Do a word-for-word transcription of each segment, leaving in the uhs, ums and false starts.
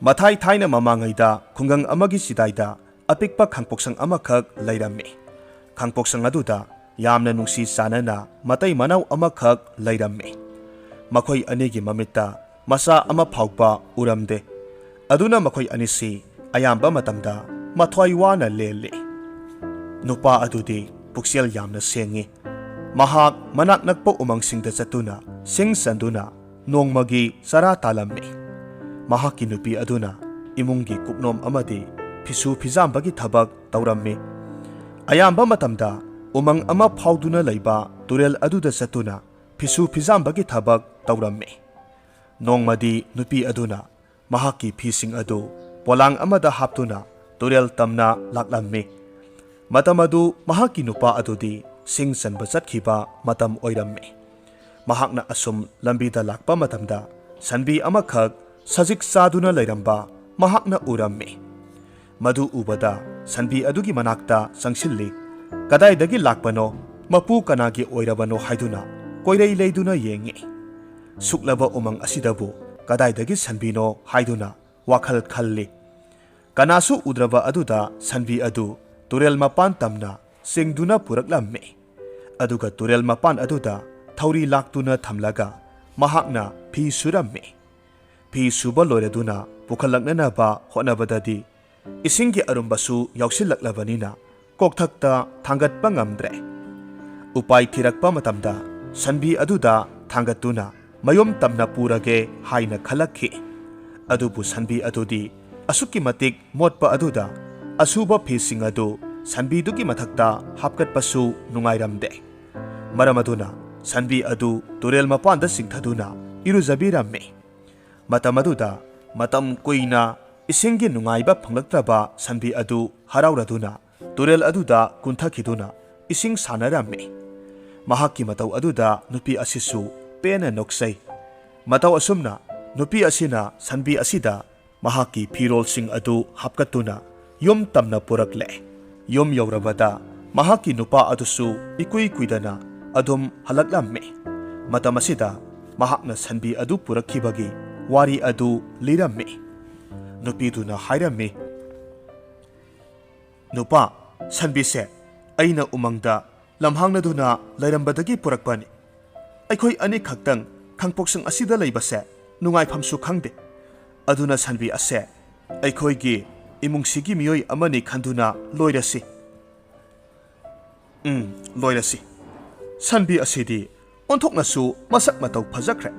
ꯃꯊꯥꯏ ꯊꯥꯏꯅ ꯃꯃꯥꯡꯉꯩꯗ ꯈꯨꯡꯒꯪ ꯑꯃꯒꯤ ꯆꯤꯗꯥꯏꯗ ꯑꯄꯤꯛꯄ ꯈꯥꯡꯄꯣꯛꯁꯪ ꯑꯃꯈꯛ ꯂꯩꯔꯝꯃꯤ꯫ ꯈꯥꯡꯄꯣꯛꯁꯪ ꯑꯗꯨꯗ ꯌꯥꯝꯅ ꯅꯨꯡꯁꯤ ꯆꯥꯟꯅꯅ ꯃꯇꯩ ꯃꯅꯥꯎ ꯑꯃꯈꯛ ꯂꯩꯔꯝꯃꯤ꯫ ꯃꯈꯣꯏ ꯑꯅꯤꯒꯤ ꯃꯃꯤꯠꯇ ꯃꯆꯥ ꯑꯃ ꯐꯥꯎꯕ ꯎꯔꯝꯗꯦ꯫ ꯑꯗꯨꯅ ꯃꯈꯣꯏ ꯑꯅꯤꯁꯤ ꯑꯌꯥꯝꯕ ꯃꯇꯝꯗ ꯃꯊ꯭ꯋꯥꯏ ꯋꯥꯅ ꯂꯦꯜꯂꯤ꯫ ꯅꯨꯄꯥ ꯑꯗꯨꯗꯤ ꯄꯨꯛꯆꯦꯜ ꯌꯥꯝꯅ ꯁꯦꯡꯉꯤ꯫ ꯃꯍꯥꯛ ꯃꯅꯥꯛ ꯅꯛꯄ ꯎꯃꯪꯁꯤꯡꯗ ꯆꯠꯇꯨꯅ ꯁꯤꯡ ꯆꯟꯗꯨꯅ ꯅꯣꯡꯃꯒꯤ ꯆꯔꯥ ꯇꯥꯜꯂꯝꯃꯤ꯫ ꯃꯍꯥꯛꯀꯤ ꯅꯨꯄꯤ ꯑꯗꯨꯅ ꯏꯃꯨꯡꯒꯤ ꯀꯨꯞꯅꯣꯝ ꯑꯃꯗꯤ ꯐꯤꯁꯨ ꯐꯤꯖꯥꯝꯕꯒꯤ ꯊꯕꯛ ꯇꯧꯔꯝꯃꯤ꯫ ꯑꯌꯥꯝꯕ ꯃꯇꯝꯗ ꯎꯃꯪ ꯑꯃ ꯐꯥꯎꯗꯨꯅ ꯂꯩꯕ ꯇꯨꯔꯦꯜ ꯑꯗꯨꯗ ꯆꯠꯇꯨꯅ ꯐꯤꯁꯨ ꯐꯤꯖꯥꯝꯕꯒꯤ ꯊꯕꯛ ꯇꯧꯔꯝꯃꯤ꯫ ꯅꯣꯡꯃꯗꯤ ꯅꯨꯄꯤ ꯑꯗꯨꯅ ꯃꯍꯥꯛꯀꯤ ꯐꯤꯁꯤꯡ ꯑꯗꯨ ꯄꯣꯂꯥꯡ ꯑꯃꯗ ꯍꯥꯞꯇꯨꯅ ꯇꯨꯔꯦꯜ ꯇꯝꯅ ꯂꯥꯛꯂꯝꯃꯤ꯫ ꯃꯇꯝ ꯑꯗꯨ ꯃꯍꯥꯛꯀꯤ ꯅꯨꯄꯥ ꯑꯗꯨꯗꯤ ꯁꯤꯡ ꯆꯟꯕ ꯆꯠꯈꯤꯕ ꯃꯇꯝ ꯑꯣꯏꯔꯝꯃꯤ꯫ ꯃꯍꯥꯛꯅ ꯑꯁꯨꯝ ꯂꯝꯕꯤꯗ ꯂꯥꯛꯄ ꯃꯇꯝꯗ ꯁꯟꯕꯤ ꯑꯃꯈꯛ ꯁꯖꯤꯛ ꯆꯥꯗꯨꯅ ꯂꯩꯔꯝꯕ ꯃꯍꯥꯛꯅ ꯎꯔꯝꯃꯤ꯫ ꯃꯗꯨ ꯎꯕꯗ ꯁꯟꯕꯤ ꯑꯗꯨꯒꯤ ꯃꯅꯥꯛꯇ ꯆꯪꯁꯤꯜꯂꯤ꯫ ꯀꯗꯥꯏꯗꯒꯤ ꯂꯥꯛꯄꯅꯣ, ꯃꯄꯨ ꯀꯅꯥꯒꯤ ꯑꯣꯏꯔꯕꯅꯣ ꯍꯥꯏꯗꯨꯅ ꯀꯣꯏꯔꯩ ꯂꯩꯗꯨꯅ ꯌꯦꯡꯉꯤ꯫ ꯁꯨꯛꯂꯕ ꯎꯃꯪ ꯑꯁꯤꯗꯕꯨ ꯀꯗꯥꯏꯗꯒꯤ ꯁꯟꯕꯤꯅꯣ ꯍꯥꯏꯗꯨꯅ ꯋꯥꯈꯜ ꯈꯜꯂꯤ꯫ ꯀꯅꯥꯁꯨ ꯎꯗ꯭ꯔꯕ ꯑꯗꯨꯗ ꯁꯟꯕꯤ ꯑꯗꯨ ꯇꯨꯔꯦꯜ ꯃꯄꯥꯟ ꯇꯝꯅ ꯆꯤꯡꯗꯨꯅ ꯄꯨꯔꯛꯂꯝꯃꯤ꯫ ꯑꯗꯨꯒ ꯇꯨꯔꯦꯜ ꯃꯄꯥꯟ ꯑꯗꯨꯗ ꯊꯧꯔꯤ ꯂꯥꯛꯇꯨꯅ ꯊꯝꯂꯒ ꯃꯍꯥꯛꯅ ꯐꯤ ꯁꯨꯔꯝꯃꯤ꯫ ꯐꯤ ꯁꯨꯕ ꯂꯣꯏꯔꯗꯨꯅ ꯄꯨꯈꯠꯂꯛꯅꯅꯕ ꯍꯣꯠꯅꯕꯗꯗꯤ ꯏꯁꯤꯡꯒꯤ ꯑꯔꯨꯝꯕꯁꯨ ꯌꯥꯎꯁꯤꯜꯂꯛꯂꯕꯅꯤꯅ ꯀꯣꯛꯊꯛꯇ ꯊꯥꯡꯒꯠꯄ ꯉꯝꯗ꯭ꯔꯦ꯫ ꯎꯄꯥꯏ ꯊꯤꯔꯛꯄ ꯃꯇꯝꯗ ꯁꯟꯕꯤ ꯑꯗꯨꯗ ꯊꯥꯡꯒꯠꯇꯨꯅ ꯃꯌꯨꯝ ꯇꯝꯅ ꯄꯨꯔꯒꯦ ꯍꯥꯏꯅ ꯈꯜꯂꯛꯈꯤ꯫ ꯑꯗꯨꯕꯨ ꯁꯟꯕꯤ ꯑꯗꯨꯗꯤ ꯑꯁꯨꯛꯀꯤ ꯃꯇꯤꯛ ꯃꯣꯠꯄ ꯑꯗꯨꯗ ꯑꯁꯨꯕ ꯐꯤꯁꯤꯡ ꯑꯗꯨ ꯁꯟꯕꯤꯗꯨꯒꯤ ꯃꯊꯛꯇ ꯍꯥꯞꯀꯠꯄꯁꯨ ꯅꯨꯡꯉꯥꯏꯔꯝꯗꯦ꯫ ꯃꯔꯝ ꯑꯗꯨꯅ ꯁꯟꯕꯤ ꯑꯗꯨ ꯇꯨꯔꯦꯜ ꯃꯄꯥꯟꯗ ꯆꯤꯡꯊꯗꯨꯅ ꯏꯔꯨꯖꯕꯤꯔꯝꯃꯤ꯫ ꯃꯇꯝ ꯑꯗꯨꯗ ꯃꯇꯝ ꯀꯨꯏꯅ ꯏꯁꯤꯡꯒꯤ ꯅꯨꯡꯉꯥꯏꯕ ꯐꯪꯂꯛꯇ꯭ꯔꯕ ꯁꯟꯕꯤ ꯑꯗꯨ ꯍꯔꯥꯎꯔꯗꯨꯅ ꯇꯨꯔꯦꯜ ꯑꯗꯨꯗ ꯀꯨꯟꯊꯈꯤꯗꯨꯅ ꯏꯁꯤꯡ ꯁꯥꯟꯅꯔꯝꯃꯤ꯫ ꯃꯍꯥꯛꯀꯤ ꯃꯇꯧ ꯑꯗꯨꯗ ꯅꯨꯄꯤ ꯑꯁꯤꯁꯨ ꯄꯦꯟꯅ ꯅꯣꯛꯆꯩ꯫ ꯃꯇꯧ ꯑꯁꯨꯝꯅ ꯅꯨꯄꯤ ꯑꯁꯤꯅ ꯁꯟꯕꯤ ꯑꯁꯤꯗ ꯃꯍꯥꯛꯀꯤ ꯐꯤꯔꯣꯜꯁꯤꯡ ꯑꯗꯨ ꯍꯥꯞꯀꯠꯇꯨꯅ ꯌꯨꯝ ꯇꯝꯅ ꯄꯨꯔꯛꯂꯦ꯫ ꯌꯨꯝ ꯌꯧꯔꯕꯗ ꯃꯍꯥꯛꯀꯤ ꯅꯨꯄꯥ ꯑꯗꯨꯁꯨ ꯏꯀꯨꯏ ꯀꯨꯏꯗꯅ ꯑꯗꯨꯝ ꯍꯜꯂꯛꯂꯝꯃꯤ꯫ ꯃꯇꯝ ꯑꯁꯤꯗ ꯃꯍꯥꯛꯅ ꯁꯟꯕꯤ ꯑꯗꯨ ꯄꯨꯔꯛꯈꯤꯕꯒꯤ ꯋꯥꯔꯤ ꯑꯗꯨ ꯂꯤꯔꯝꯃꯤ꯫ ꯅꯨꯄꯤꯗꯨꯅ ꯍꯥꯏꯔꯝꯃꯤ, "ꯅꯨꯄꯥ, ꯁꯟꯕꯤꯁꯦ ꯑꯩꯅ ꯎꯃꯪꯗ ꯂꯝꯍꯥꯡꯅꯗꯨꯅ ꯂꯩꯔꯝꯕꯗꯒꯤ ꯄꯨꯔꯛꯄꯅꯤ꯫ ꯑꯩꯈꯣꯏ ꯑꯅꯤꯈꯛꯇꯪ ꯈꯥꯡꯄꯣꯛꯁꯪ ꯑꯁꯤꯗ ꯂꯩꯕꯁꯦ ꯅꯨꯡꯉꯥꯏꯐꯝꯁꯨ ꯈꯪꯗꯦ꯫ ꯑꯗꯨꯅ ꯁꯟꯕꯤ ꯑꯁꯦ ꯑꯩꯈꯣꯏꯒꯤ ꯏꯃꯨꯡꯁꯤꯒꯤ ꯃꯤꯑꯣꯏ ꯑꯃꯅꯤ ꯈꯟꯗꯨꯅ ꯂꯣꯏꯔꯁꯤ꯫ ꯎꯝ, ꯂꯣꯏꯔꯁꯤ꯫ ꯁꯟꯕꯤ ꯑꯁꯤꯗꯤ ꯑꯣꯟꯊꯣꯛꯅꯁꯨ ꯃꯁꯛ ꯃꯇꯧ ꯐꯖꯈ꯭ꯔꯦ꯫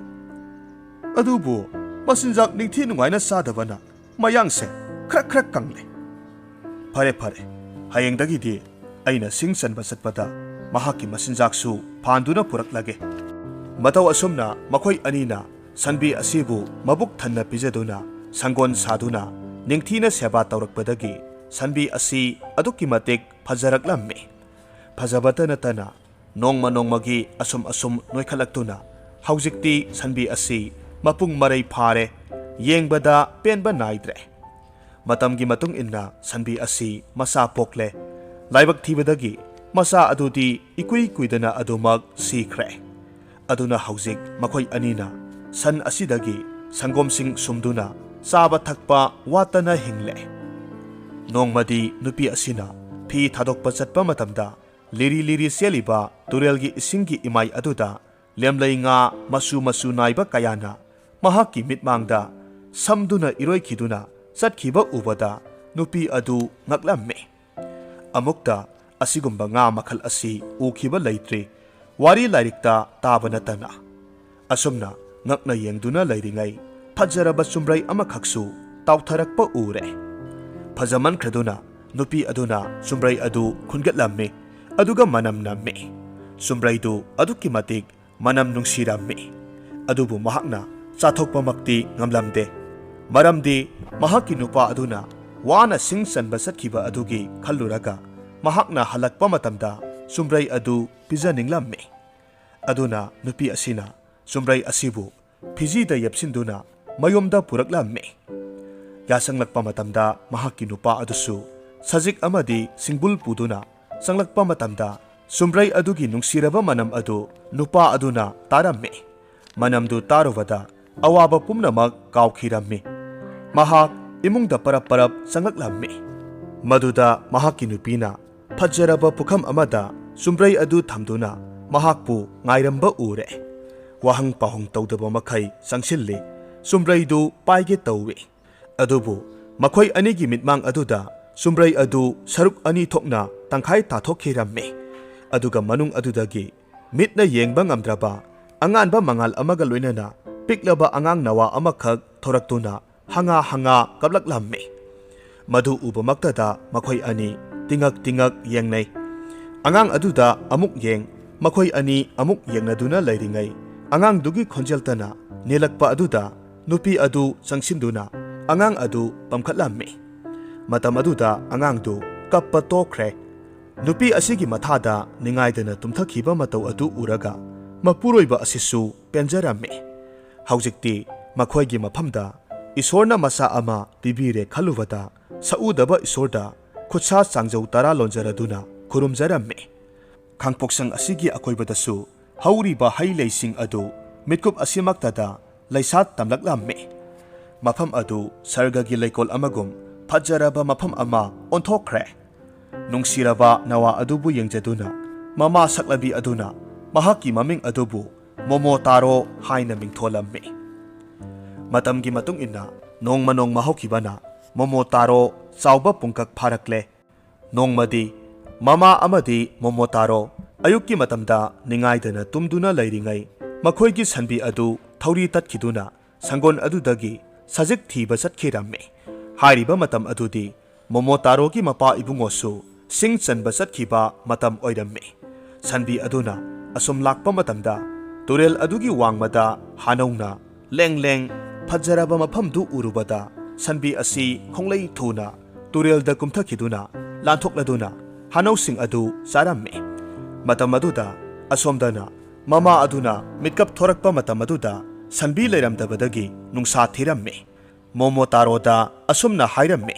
ꯑꯗꯨꯕꯨ ꯃꯆꯤꯟꯖꯥꯛ ꯅꯤꯡꯊꯤ ꯅꯨꯡꯉꯥꯏꯅ ꯆꯥꯗꯕꯅ ꯃꯌꯥꯡꯁꯦ ꯈꯔ ꯈꯔ ꯀꯪꯂꯦ꯫ ꯐꯔꯦ, ꯐꯔꯦ, ꯍꯌꯦꯡꯗꯒꯤꯗꯤ ꯑꯩꯅ ꯁꯤꯡ ꯆꯟꯕ ꯆꯠꯄꯗ ꯃꯍꯥꯛꯀꯤ ꯃꯆꯤꯟꯖꯥꯛꯁꯨ ꯐꯥꯟꯗꯨꯅ ꯄꯨꯔꯛꯂꯒꯦ꯫" ꯃꯇꯧ ꯑꯁꯨꯝꯅ ꯃꯈꯣꯏ ꯑꯅꯤꯅ ꯁꯟꯕꯤ ꯑꯁꯤꯕꯨ ꯃꯕꯨꯛ ꯊꯟꯅ ꯄꯤꯖꯗꯨꯅ, ꯁꯪꯒꯣꯟ ꯁꯥꯗꯨꯅ, ꯅꯤꯡꯊꯤꯅ ꯁꯦꯕꯥ ꯇꯧꯔꯛꯄꯗꯒꯤ ꯁꯟꯕꯤ ꯑꯁꯤ ꯑꯗꯨꯛꯀꯤ ꯃꯇꯤꯛ ꯐꯖꯔꯛꯂꯝꯃꯤ꯫ ꯐꯖꯕꯇ ꯅꯠꯇꯅ ꯅꯣꯡꯃ ꯅꯣꯡꯃꯒꯤ ꯑꯁꯨꯝ ꯑꯁꯨꯝ ꯅꯣꯏꯈꯠꯂꯛꯇꯨꯅ ꯍꯧꯖꯤꯛꯇꯤ ꯁꯟꯕꯤ ꯑꯁꯤ ꯃꯄꯨꯡ ꯃꯔꯩ ꯐꯥꯔꯦ, ꯌꯦꯡꯕꯗ ꯄꯦꯟꯕ ꯅꯥꯏꯗ꯭ꯔꯦ꯫ ꯃꯇꯝꯒꯤ ꯃꯇꯨꯡ ꯏꯟꯅ ꯁꯟꯕꯤ ꯑꯁꯤ ꯃꯆꯥ ꯄꯣꯛꯂꯦ꯫ ꯂꯥꯏꯕꯛ ꯊꯤꯕꯗꯒꯤ ꯃꯆꯥ ꯑꯗꯨꯗꯤ ꯏꯀꯨꯏ ꯀꯨꯏꯗꯅ ꯑꯗꯨꯃꯛ ꯁꯤꯈ꯭ꯔꯦ꯫ ꯑꯗꯨꯅ ꯍꯧꯖꯤꯛ ꯃꯈꯣꯏ ꯑꯅꯤꯅ ꯁꯟ ꯑꯁꯤꯗꯒꯤ ꯁꯪꯒꯣꯝꯁꯤꯡ ꯁꯨꯝꯗꯨꯅ ꯆꯥꯕ ꯊꯛꯄ ꯋꯥꯠꯇꯅ ꯍꯤꯡꯂꯦ꯫ ꯅꯣꯡꯃꯗꯤ ꯅꯨꯄꯤ ꯑꯁꯤꯅ ꯐꯤ ꯊꯥꯗꯣꯛꯄ ꯆꯠꯄ ꯃꯇꯝꯗ ꯂꯤꯔꯤ ꯂꯤꯔꯤ ꯆꯦꯜꯂꯤꯕ ꯇꯨꯔꯦꯜꯒꯤ ꯏꯁꯤꯡꯒꯤ ꯏꯃꯥꯏ ꯑꯗꯨꯗ ꯂꯦꯝꯂꯩ ꯉꯥ ꯃꯆꯨ ꯃꯆꯨ ꯅꯥꯏꯕ ꯀꯌꯥꯅ ꯃꯍꯥꯛꯀꯤ ꯃꯤꯠꯃꯥꯡꯗ ꯁꯝꯗꯨꯅ ꯏꯔꯣꯏꯈꯤꯗꯨꯅ ꯆꯠꯈꯤꯕ ꯎꯕꯗ ꯅꯨꯄꯤ ꯑꯗꯨ ꯉꯛꯂꯝꯃꯤ꯫ ꯑꯃꯨꯛꯇ ꯑꯁꯤꯒꯨꯝꯕ ꯉꯥ ꯃꯈꯜ ꯑꯁꯤ ꯎꯈꯤꯕ ꯂꯩꯇ꯭ꯔꯤ, ꯋꯥꯔꯤ ꯂꯥꯏꯔꯤꯛꯇ ꯇꯥꯕ ꯅꯠꯇꯅ꯫ ꯑꯁꯨꯝꯅ ꯉꯛꯅ ꯌꯦꯡꯗꯨꯅ ꯂꯩꯔꯤꯉꯩ ꯐꯖꯔꯕ ꯆꯨꯝꯕ꯭ꯔꯩ ꯑꯃꯈꯛꯁꯨ ꯇꯥꯎꯊꯔꯛꯄ ꯎꯔꯦ꯫ ꯐꯖꯃꯟꯈ꯭ꯔꯗꯨꯅ ꯅꯨꯄꯤ ꯑꯗꯨꯅ ꯆꯨꯝꯕ꯭ꯔꯩ ꯑꯗꯨ ꯈꯨꯟꯒꯠꯂꯝꯃꯤ, ꯑꯗꯨꯒ ꯃꯅꯝ ꯅꯝꯃꯤ꯫ ꯆꯨꯝꯕ꯭ꯔꯩꯗꯨ ꯑꯗꯨꯛꯀꯤ ꯃꯇꯤꯛ ꯃꯅꯝ ꯅꯨꯡꯁꯤꯔꯝꯃꯤ꯫ ꯑꯗꯨꯕꯨ ꯃꯍꯥꯛꯅ ꯆꯥꯊꯣꯛꯄꯃꯛꯇꯤ ꯉꯝꯂꯝꯗꯦ꯫ ꯃꯔꯝꯗꯤ ꯃꯍꯥꯛꯀꯤ ꯅꯨꯄꯥ ꯑꯗꯨꯅ ꯋꯥꯅ ꯁꯤꯡ ꯆꯟꯕ ꯆꯠꯈꯤꯕ ꯑꯗꯨꯒꯤ ꯈꯜꯂꯨꯔꯒ ꯃꯍꯥꯛꯅ ꯍꯜꯂꯛꯄ ꯃꯇꯝꯗ ꯆꯨꯝꯕ꯭ꯔꯩ ꯑꯗꯨ ꯄꯤꯖꯅꯤꯡꯂꯝꯃꯤ꯫ ꯑꯗꯨꯅ ꯅꯨꯄꯤ ꯑꯁꯤꯅ ꯆꯨꯝꯕ꯭ꯔꯩ ꯑꯁꯤꯕꯨ ꯐꯤꯖꯤꯗ ꯌꯦꯞꯁꯤꯟꯗꯨꯅ ꯃꯌꯨꯝꯗ ꯄꯨꯔꯛꯂꯝꯃꯤ꯫ ꯌꯥꯁꯪꯂꯛꯄ ꯃꯇꯝꯗ ꯃꯍꯥꯛꯀꯤ ꯅꯨꯄꯥ ꯑꯗꯨꯁꯨ ꯁꯖꯤꯛ ꯑꯃꯗꯤ ꯁꯤꯡꯕꯨꯜ ꯄꯨꯗꯨꯅ ꯆꯪꯂꯛꯄ ꯃꯇꯝꯗ ꯆꯨꯝꯕ꯭ꯔꯩ ꯑꯗꯨꯒꯤ ꯅꯨꯡꯁꯤꯔꯕ ꯃꯅꯝ ꯑꯗꯨ ꯅꯨꯄꯥ ꯑꯗꯨꯅ ꯇꯥꯔꯝꯃꯤ꯫ ꯃꯅꯝꯗꯨ ꯇꯥꯔꯨꯕꯗ ꯑꯋꯥꯕ ꯄꯨꯝꯅꯃꯛ ꯀꯥꯎꯈꯤꯔꯝꯃꯤ꯫ ꯃꯍꯥꯛ ꯏꯃꯨꯡꯗ ꯄꯔꯞ ꯄꯔꯞ ꯆꯪꯂꯛꯂꯝꯃꯤ꯫ ꯃꯗꯨꯗ ꯃꯍꯥꯛꯀꯤ ꯅꯨꯄꯤꯅ ꯐꯖꯔꯕ ꯄꯨꯈꯝ ꯑꯃꯗ ꯆꯨꯝꯕ꯭ꯔꯩ ꯑꯗꯨ ꯊꯝꯗꯨꯅ ꯃꯍꯥꯛꯄꯨ ꯉꯥꯏꯔꯝꯕ ꯎꯔꯦ꯫ ꯋꯥꯍꯪ ꯄꯥꯎꯍꯪ ꯇꯧꯗꯕ ꯃꯈꯩ ꯆꯪꯁꯤꯜꯂꯤ꯫ ꯆꯨꯝꯕ꯭ꯔꯩꯗꯨ ꯄꯥꯏꯒꯦ ꯇꯧꯏ꯫ ꯑꯗꯨꯕꯨ ꯃꯈꯣꯏ ꯑꯅꯤꯒꯤ ꯃꯤꯠꯃꯥꯡ ꯑꯗꯨꯗ ꯆꯨꯝꯕ꯭ꯔꯩ ꯑꯗꯨ ꯁꯔꯨꯛ ꯑꯅꯤ ꯊꯣꯛꯅ ꯇꯪꯈꯥꯏ ꯇꯥꯊꯣꯛꯈꯤꯔꯝꯃꯤ꯫ ꯑꯗꯨꯒ ꯃꯅꯨꯡ ꯑꯗꯨꯗꯒꯤ ꯃꯤꯠꯅ ꯌꯦꯡꯕ ꯉꯝꯗ꯭ꯔꯕ ꯑꯉꯥꯟꯕ ꯃꯉꯥꯜ ꯑꯃꯒ ꯂꯣꯏꯅꯅ ꯄꯤꯛꯂꯕ ꯑꯉꯥꯡ ꯅꯋꯥ ꯑꯃꯈꯛ ꯊꯣꯔꯛꯇꯨꯅ ꯍꯪꯉꯥ ꯍꯪꯉꯥ ꯀꯞꯂꯛꯂꯝꯃꯤ꯫ ꯃꯗꯨ ꯎꯕꯃꯛꯇꯗ ꯃꯈꯣꯏ ꯑꯅꯤ ꯇꯤꯉꯛ ꯇꯤꯉꯛ ꯌꯦꯡꯅꯩ꯫ ꯑꯉꯥꯡ ꯑꯗꯨꯗ ꯑꯃꯨꯛ ꯌꯦꯡ, ꯃꯈꯣꯏ ꯑꯅꯤ ꯑꯃꯨꯛ ꯌꯦꯡꯅꯗꯨꯅ ꯂꯩꯔꯤꯉꯩ, ꯑꯉꯥꯡꯗꯨꯒꯤ ꯈꯣꯟꯖꯦꯜꯇꯅ ꯅꯦꯜꯂꯛꯄ ꯑꯗꯨꯗ ꯅꯨꯄꯤ ꯑꯗꯨ ꯆꯪꯁꯤꯟꯗꯨꯅ ꯑꯉꯥꯡ ꯑꯗꯨ ꯄꯝꯈꯠꯂꯝꯃꯤ꯫ ꯃꯇꯝ ꯑꯗꯨꯗ ꯑꯉꯥꯡꯗꯨ ꯀꯞꯄ ꯇꯣꯛꯈ꯭ꯔꯦ꯫ ꯅꯨꯄꯤ ꯑꯁꯤꯒꯤ ꯃꯊꯥꯗ ꯅꯤꯡꯉꯥꯏꯗꯅ ꯇꯨꯝꯊꯈꯤꯕ ꯃꯇꯧ ꯑꯗꯨ ꯎꯔꯒ ꯃꯄꯨꯔꯣꯏꯕ ꯑꯁꯤꯁꯨ ꯄꯦꯟꯖꯔꯝꯃꯤ꯫ ꯍꯧꯖꯤꯛꯇꯤ ꯃꯈꯣꯏꯒꯤ ꯃꯐꯝꯗ ꯏꯁꯣꯔꯅ ꯃꯆꯥ ꯑꯃ ꯄꯤꯕꯤꯔꯦ ꯈꯜꯂꯨꯕꯗ ꯁꯛꯎꯗꯕ ꯏꯁꯣꯔꯗ ꯈꯨꯠꯁꯥ ꯆꯥꯡꯖꯧ ꯇꯔꯥ ꯂꯣꯟꯖꯔꯗꯨꯅ ꯈꯨꯔꯨꯝꯖꯔꯝꯃꯤ꯫ ꯈꯥꯡꯄꯣꯛꯁꯪ ꯑꯁꯤꯒꯤ ꯑꯀꯣꯏꯕꯗꯁꯨ ꯍꯧꯔꯤꯕ ꯍꯩ ꯂꯩꯁꯤꯡ ꯑꯗꯨ ꯃꯤꯠꯀꯨꯞ ꯑꯁꯤꯃꯛꯇꯗ ꯂꯩꯁꯥꯠ ꯇꯝꯂꯛꯂꯝꯃꯤ꯫ ꯃꯐꯝ ꯑꯗꯨ ꯁꯔꯒꯒꯤ ꯂꯩꯀꯣꯜ ꯑꯃꯒꯨꯝ ꯐꯖꯔꯕ ꯃꯐꯝ ꯑꯃ ꯑꯣꯟꯊꯣꯛꯈ꯭ꯔꯦ꯫ ꯅꯨꯡꯁꯤꯔꯕ ꯅꯋꯥ ꯑꯗꯨꯕꯨ ꯌꯦꯡꯖꯗꯨꯅ ꯃꯃꯥ ꯁꯛꯂꯕꯤ ꯑꯗꯨꯅ ꯃꯍꯥꯛꯀꯤ ꯃꯃꯤꯡ ꯑꯗꯨꯕꯨ ꯃꯣꯃꯣꯇꯥꯔꯣ ꯍꯥꯏꯅ ꯃꯤꯡꯊꯣꯜꯂꯝꯃꯤ꯫ ꯃꯇꯝꯒꯤ ꯃꯇꯨꯡ ꯏꯟꯅ ꯅꯣꯡꯃ ꯅꯣꯡꯃ ꯍꯧꯈꯤꯕꯅ ꯃꯣꯃꯣꯇꯥꯔꯣ ꯆꯥꯎꯕ ꯄꯨꯡꯀꯛ ꯐꯥꯔꯛꯂꯦ꯫ ꯅꯣꯡꯃꯗꯤ ꯃꯃꯥ ꯑꯃꯗꯤ ꯃꯣꯃꯣꯇꯥꯔꯣ ꯑꯌꯨꯛꯀꯤ ꯃꯇꯝꯗ ꯅꯤꯡꯉꯥꯏꯗꯅ ꯇꯨꯝꯗꯨꯅ ꯂꯩꯔꯤꯉꯩ ꯃꯈꯣꯏꯒꯤ ꯁꯟꯕꯤ ꯑꯗꯨ ꯊꯧꯔꯤ ꯇꯠꯈꯤꯗꯨꯅ ꯁꯪꯒꯣꯟ ꯑꯗꯨꯗꯒꯤ ꯁꯖꯤꯛ ꯊꯤꯕ ꯆꯠꯈꯤꯔꯝꯃꯤ꯫ ꯍꯥꯏꯔꯤꯕ ꯃꯇꯝ ꯑꯗꯨꯗꯤ ꯃꯣꯃꯣꯇꯥꯔꯣꯒꯤ ꯃꯄꯥ ꯏꯕꯨꯡꯉꯣꯁꯨ ꯁꯤꯡ ꯆꯟꯕ ꯆꯠꯈꯤꯕ ꯃꯇꯝ ꯑꯣꯏꯔꯝꯃꯤ꯫ ꯁꯟꯕꯤ ꯑꯗꯨꯅ ꯑꯁꯨꯝ ꯂꯥꯛꯄ ꯃꯇꯝꯗ ꯇꯨꯔꯦꯜ ꯑꯗꯨꯒꯤ ꯋꯥꯡꯃꯗ ꯍꯥꯅꯧꯅ ꯂꯦꯡ ꯂꯦꯡ ꯐꯖꯔꯕ ꯃꯐꯝꯗꯨ ꯎꯔꯨꯕꯗ ꯁꯟꯕꯤ ꯑꯁꯤ ꯈꯣꯡꯂꯩ ꯊꯨꯅ ꯇꯨꯔꯦꯜꯗ ꯀꯨꯝꯊꯈꯤꯗꯨꯅ ꯂꯥꯟꯊꯣꯛꯂꯗꯨꯅ ꯍꯥꯅꯧꯁꯤꯡ ꯑꯗꯨ ꯆꯥꯔꯝꯃꯤ꯫ ꯃꯇꯝ ꯑꯗꯨꯗ ꯑꯁꯣꯝꯗꯅ ꯃꯃꯥ ꯑꯗꯨꯅ ꯃꯤꯠꯀꯞ ꯊꯣꯔꯛꯄ ꯃꯇꯝ ꯑꯗꯨꯗ ꯁꯟꯕꯤ ꯂꯩꯔꯝꯗꯕꯗꯒꯤ ꯅꯨꯡꯁꯥ ꯊꯤꯔꯝꯃꯤ꯫ ꯃꯣꯃꯣꯇꯥꯔꯣꯗ ꯑꯁꯨꯝꯅ ꯍꯥꯏꯔꯝꯃꯤ,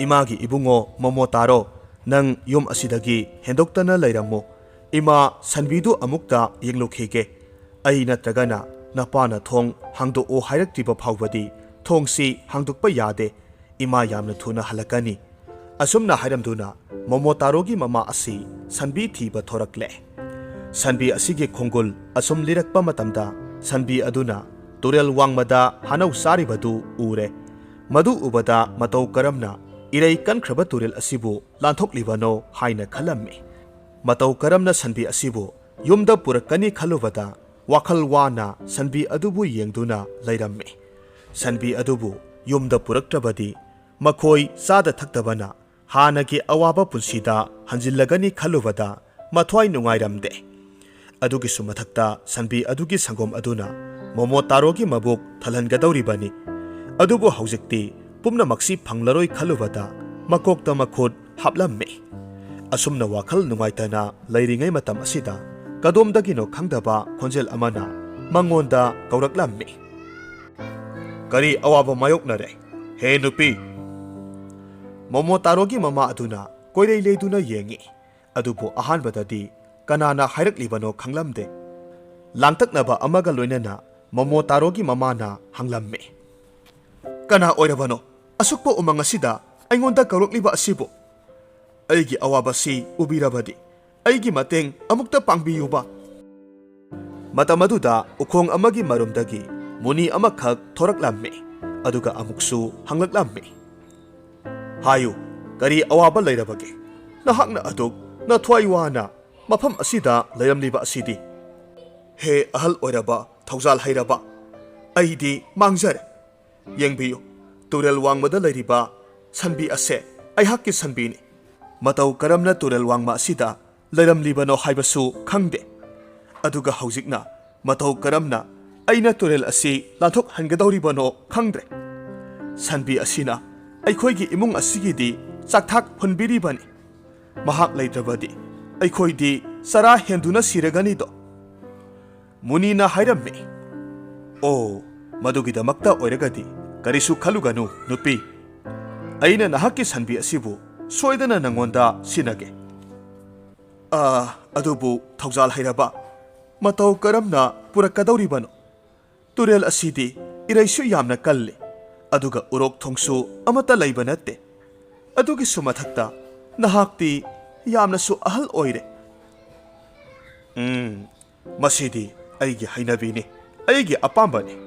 "ꯏꯃꯥꯒꯤ ꯏꯕꯨꯡꯉꯣ ꯃꯣꯃꯣꯇꯥꯔꯣ, ꯅꯪ ꯌꯨꯝ ꯑꯁꯤꯗꯒꯤ ꯍꯦꯟꯗꯣꯛꯇꯅ ꯂꯩꯔꯝꯃꯨ꯫ ꯏꯃꯥ ꯁꯟꯕꯤꯗꯨ ꯑꯃꯨꯛꯇ ꯌꯦꯡꯂꯨꯈꯤꯒꯦ꯫ ꯑꯩ ꯅꯠꯇ꯭ꯔꯒꯅ ꯅꯄꯥꯅ ꯊꯣꯡ ꯍꯥꯡꯗꯣꯛꯑꯣ ꯍꯥꯏꯔꯛꯇ꯭ꯔꯤꯕ ꯐꯥꯎꯕꯗꯤ ꯊꯣꯡꯁꯤ ꯍꯥꯡꯗꯣꯛꯄ ꯌꯥꯗꯦ꯫ ꯏꯃꯥ ꯌꯥꯝꯅ ꯊꯨꯅ ꯍꯜꯂꯛꯀꯅꯤ꯫ ꯑꯁꯨꯝꯅ ꯍꯥꯏꯔꯝꯗꯨꯅ ꯃꯣꯃꯣꯇꯥꯔꯣꯒꯤ ꯃꯃꯥ ꯑꯁꯤ ꯁꯟꯕꯤ ꯊꯤꯕ ꯊꯣꯔꯛꯂꯦ꯫ ꯁꯟꯕꯤ ꯑꯁꯤꯒꯤ ꯈꯣꯡꯒꯨꯜ ꯑꯁꯨꯝ ꯂꯤꯔꯛꯄ ꯃꯇꯝꯗ ꯁꯟꯕꯤ ꯑꯗꯨꯅ ꯇꯨꯔꯦꯜ ꯋꯥꯡꯃꯗ ꯍꯥꯅꯧ ꯆꯥꯔꯤꯕꯗꯨ ꯎꯔꯦ꯫ ꯃꯗꯨ ꯎꯕꯗ ꯃꯇꯧ ꯀꯔꯝꯅ ꯏꯔꯩ ꯀꯟꯈ꯭ꯔꯕ ꯇꯨꯔꯦꯜ ꯑꯁꯤꯕꯨ ꯂꯥꯟꯊꯣꯛꯂꯤꯕꯅꯣ ꯍꯥꯏꯅ ꯈꯜꯂꯝꯃꯤ꯫ ꯃꯇꯧ ꯀꯔꯝꯅ ꯁꯟꯕꯤ ꯑꯁꯤꯕꯨ ꯌꯨꯝꯗ ꯄꯨꯔꯛꯀꯅꯤ ꯈꯜꯂꯨꯕꯗ ꯋꯥꯈꯜ ꯋꯥꯅ ꯁꯟꯕꯤ ꯑꯗꯨꯕꯨ ꯌꯦꯡꯗꯨꯅ ꯂꯩꯔꯝꯃꯤ꯫ ꯁꯟꯕꯤ ꯑꯗꯨꯕꯨ ꯌꯨꯝꯗ ꯄꯨꯔꯛꯇ꯭ꯔꯕꯗꯤ ꯃꯈꯣꯏ ꯆꯥꯗ ꯊꯛꯇꯕꯅ ꯍꯥꯟꯅꯒꯤ ꯑꯋꯥꯕ ꯄꯨꯟꯁꯤꯗ ꯍꯟꯖꯤꯜꯂꯒꯅꯤ ꯈꯜꯂꯨꯕꯗ ꯃꯊ꯭ꯋꯥꯏ ꯅꯨꯡꯉꯥꯏꯔꯝꯗꯦ꯫ ꯑꯗꯨꯒꯤꯁꯨ ꯃꯊꯛꯇ ꯁꯟꯕꯤ ꯑꯗꯨꯒꯤ ꯁꯪꯒꯣꯝ ꯑꯗꯨꯅ ꯃꯣꯃꯣꯇꯥꯔꯣꯒꯤ ꯃꯕꯨꯛ ꯊꯜꯍꯟꯒꯗꯧꯔꯤꯕꯅꯤ꯫ ꯑꯗꯨꯕꯨ ꯍꯧꯖꯤꯛꯇꯤ ꯄꯨꯝꯅꯃꯛꯁꯤ ꯐꯪꯂꯔꯣꯏ ꯈꯜꯂꯨꯕꯗ ꯃꯀꯣꯛꯇ ꯃꯈꯨꯠ ꯍꯥꯞꯂꯝꯃꯤ꯫ ꯑꯁꯨꯝꯅ ꯋꯥꯈꯜ ꯅꯨꯡꯉꯥꯏꯇꯅ ꯂꯩꯔꯤꯉꯩ ꯃꯇꯝ ꯑꯁꯤꯗ ꯀꯗꯣꯝꯗꯒꯤꯅꯣ ꯈꯪꯗꯕ ꯈꯣꯟꯖꯦꯜ ꯑꯃꯅ ꯃꯉꯣꯟꯗ ꯀꯧꯔꯛꯂꯝꯃꯤ꯫ "ꯀꯔꯤ ꯑꯋꯥꯕ ꯃꯥꯌꯣꯛꯅꯔꯦ, ꯍꯦ ꯅꯨꯄꯤ?" ꯃꯣꯃꯣꯇꯥꯔꯣꯒꯤ ꯃꯃꯥ ꯑꯗꯨꯅ ꯀꯣꯏꯔꯩ ꯂꯩꯗꯨꯅ ꯌꯦꯡꯉꯤ꯫ ꯑꯗꯨꯕꯨ ꯑꯍꯥꯟꯕꯗꯗꯤ ꯀꯅꯥꯅ ꯍꯥꯏꯔꯛꯂꯤꯕꯅꯣ ꯈꯪꯂꯝꯗꯦ꯫ ꯂꯥꯡꯇꯛꯅꯕ ꯑꯃꯒ ꯂꯣꯏꯅꯅ ꯃꯣꯃꯣꯇꯥꯔꯣꯒꯤ ꯃꯃꯥꯅ ꯍꯪꯂꯝꯃꯤ꯫ "ꯀꯅꯥ ꯑꯣꯏꯔꯕꯅꯣ ꯑꯁꯨꯛꯄ ꯎꯃꯪ ꯑꯁꯤꯗ ꯑꯩꯉꯣꯟꯗ ꯀꯧꯔꯛꯂꯤꯕ ꯑꯁꯤꯕꯨ? ꯑꯩꯒꯤ ꯑꯋꯥꯕꯁꯤ ꯎꯕꯤꯔꯕꯗꯤ ꯑꯩꯒꯤ ꯃꯇꯦꯡ ꯑꯃꯨꯛꯇ ꯄꯥꯡꯕꯤꯌꯨꯕ꯫" ꯃꯇꯝ ꯑꯗꯨꯗ ꯎꯈꯣꯡ ꯑꯃꯒꯤ ꯃꯔꯨꯝꯗꯒꯤ ꯃꯨꯅꯤ ꯑꯃꯈꯛ ꯊꯣꯔꯛꯂꯝꯃꯤ꯫ ꯑꯗꯨꯒ ꯑꯃꯨꯛꯁꯨ ꯍꯪꯂꯛꯂꯝꯃꯤ꯫ "ꯍꯥꯏꯌꯨ, ꯀꯔꯤ ꯑꯋꯥꯕ ꯂꯩꯔꯕꯒꯦ? ꯅꯍꯥꯛꯅ ꯑꯗꯨꯛ ꯅꯊ꯭ꯋꯥꯏ ꯋꯥꯅ ꯃꯐꯝ ꯑꯁꯤꯗ ꯂꯩꯔꯝꯂꯤꯕ ꯑꯁꯤꯗꯤ?" "ꯍꯦ ꯑꯍꯜ ꯑꯣꯏꯔꯕ, ꯊꯧꯖꯥꯜ ꯍꯩꯔꯕ, ꯑꯩꯗꯤ ꯃꯥꯡꯖꯔꯦ꯫ ꯌꯦꯡꯕꯤꯌꯨ, ꯇꯨꯔꯦꯜ ꯋꯥꯡꯃꯗ ꯂꯩꯔꯤꯕ ꯁꯟꯕꯤ ꯑꯁꯦ ꯑꯩꯍꯥꯛꯀꯤ ꯁꯟꯕꯤꯅꯤ꯫ ꯃꯇꯧ ꯀꯔꯝꯅ ꯇꯨꯔꯦꯜ ꯋꯥꯡꯃ ꯑꯁꯤꯗ ꯂꯩꯔꯝꯂꯤꯕꯅꯣ ꯍꯥꯏꯕꯁꯨ ꯈꯪꯗꯦ꯫ ꯑꯗꯨꯒ ꯍꯧꯖꯤꯛꯅ ꯃꯇꯧ ꯀꯔꯝꯅ ꯑꯩꯅ ꯇꯨꯔꯦꯜ ꯑꯁꯤ ꯂꯥꯟꯊꯣꯛꯍꯟꯒꯗꯧꯔꯤꯕꯅꯣ ꯈꯪꯗ꯭ꯔꯦ꯫ ꯁꯟꯕꯤ ꯑꯁꯤꯅ ꯑꯩꯈꯣꯏꯒꯤ ꯏꯃꯨꯡ ꯑꯁꯤꯒꯤꯗꯤ ꯆꯥꯛꯊꯥꯛ ꯍꯨꯟꯕꯤꯔꯤꯕꯅꯤ꯫ ꯃꯍꯥꯛ ꯂꯩꯇ꯭ꯔꯕꯗꯤ ꯑꯩꯈꯣꯏꯗꯤ ꯆꯔꯥ ꯍꯦꯟꯗꯨꯅ ꯁꯤꯔꯒꯅꯤꯗꯣ꯫" ꯃꯨꯅꯤꯅ ꯍꯥꯏꯔꯝꯃꯤ꯫ "ꯑꯣ, ꯃꯗꯨꯒꯤꯗꯃꯛꯇ ꯑꯣꯏꯔꯒꯗꯤ ꯀꯔꯤꯁꯨ ꯈꯜꯂꯨꯒꯅꯨ, ꯅꯨꯄꯤ꯫ ꯑꯩꯅ ꯅꯍꯥꯛꯀꯤ ꯁꯟꯕꯤ ꯑꯁꯤꯕꯨ ꯁꯣꯏꯗꯅ ꯅꯉꯣꯟꯗ ꯁꯤꯟꯅꯒꯦ꯫ ꯑꯥ, ꯑꯗꯨꯕꯨ ꯊꯧꯖꯥꯜ ꯍꯩꯔꯕ, ꯃꯇꯧ ꯀꯔꯝꯅ ꯄꯨꯔꯛꯀꯗꯧꯔꯤꯕꯅꯣ? ꯇꯨꯔꯦꯜ ꯑꯁꯤꯗꯤ ꯏꯔꯩꯁꯨ ꯌꯥꯝꯅ ꯀꯜꯂꯤ꯫ ꯑꯗꯨꯒ ꯎꯔꯣꯛ ꯊꯣꯡꯁꯨ ꯑꯃꯠꯇ ꯂꯩꯕ ꯅꯠꯇꯦ꯫ ꯑꯗꯨꯒꯤꯁꯨ ꯃꯊꯛꯇ ꯅꯍꯥꯛꯇꯤ ꯌꯥꯝꯅꯁꯨ ꯑꯍꯜ ꯑꯣꯏꯔꯦ꯫ ꯎꯝ, ꯃꯁꯤꯗꯤ ꯑꯩꯒꯤ ꯍꯩꯅꯕꯤꯅꯤ, ꯑꯩꯒꯤ ꯑꯄꯥꯝꯕꯅꯤ꯫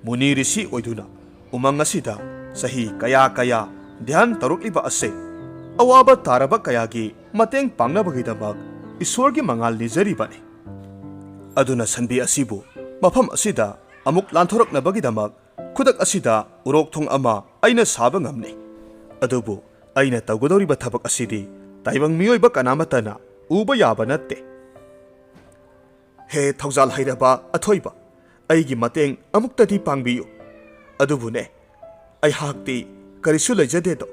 ꯃꯨꯅꯤ ꯔꯤꯁꯤ ꯑꯣꯏꯗꯨꯅ ꯎꯃꯪ ꯑꯁꯤꯗ ꯆꯍꯤ ꯀꯌꯥ ꯀꯌꯥ ꯙ꯭ꯌꯥꯟ ꯇꯧꯔꯛꯂꯤꯕ ꯑꯁꯦ, ꯑꯋꯥꯕ ꯇꯥꯔꯕ ꯀꯌꯥꯒꯤ ꯃꯇꯦꯡ ꯄꯥꯡꯅꯕꯒꯤꯗꯃꯛ ꯏꯁꯣꯔꯒꯤ ꯃꯉꯥꯜ ꯅꯤꯖꯔꯤꯕꯅꯤ꯫ ꯑꯗꯨꯅ ꯁꯟꯕꯤ ꯑꯁꯤꯕꯨ ꯃꯐꯝ ꯑꯁꯤꯗ ꯑꯃꯨꯛ ꯂꯥꯟꯊꯣꯔꯛꯅꯕꯒꯤꯗꯃꯛ ꯈꯨꯗꯛ ꯑꯁꯤꯗ ꯎꯔꯣꯛ ꯊꯣꯡ ꯑꯃ ꯑꯩꯅ ꯁꯥꯕ ꯉꯝꯂꯦ꯫ ꯑꯗꯨꯕꯨ ꯑꯩꯅ ꯇꯧꯒꯗꯧꯔꯤꯕ ꯊꯕꯛ ꯑꯁꯤꯗꯤ ꯇꯥꯏꯕꯪ ꯃꯤꯑꯣꯏꯕ ꯀꯅꯥꯃꯠꯇꯅ ꯎꯕ ꯌꯥꯕ ꯅꯠꯇꯦ꯫ ꯍꯦ ꯊꯧꯖꯥꯜ ꯍꯩꯔꯕ ꯑꯊꯣꯏꯕ, ꯑꯩꯒꯤ ꯃꯇꯦꯡ ꯑꯃꯨꯛꯇꯗꯤ ꯄꯥꯡꯕꯤꯌꯨ꯫ ꯑꯗꯨꯕꯨꯅꯦ, ꯑꯩꯍꯥꯛꯇꯤ ꯀꯔꯤꯁꯨ ꯂꯩꯖꯗꯦꯗꯣ꯫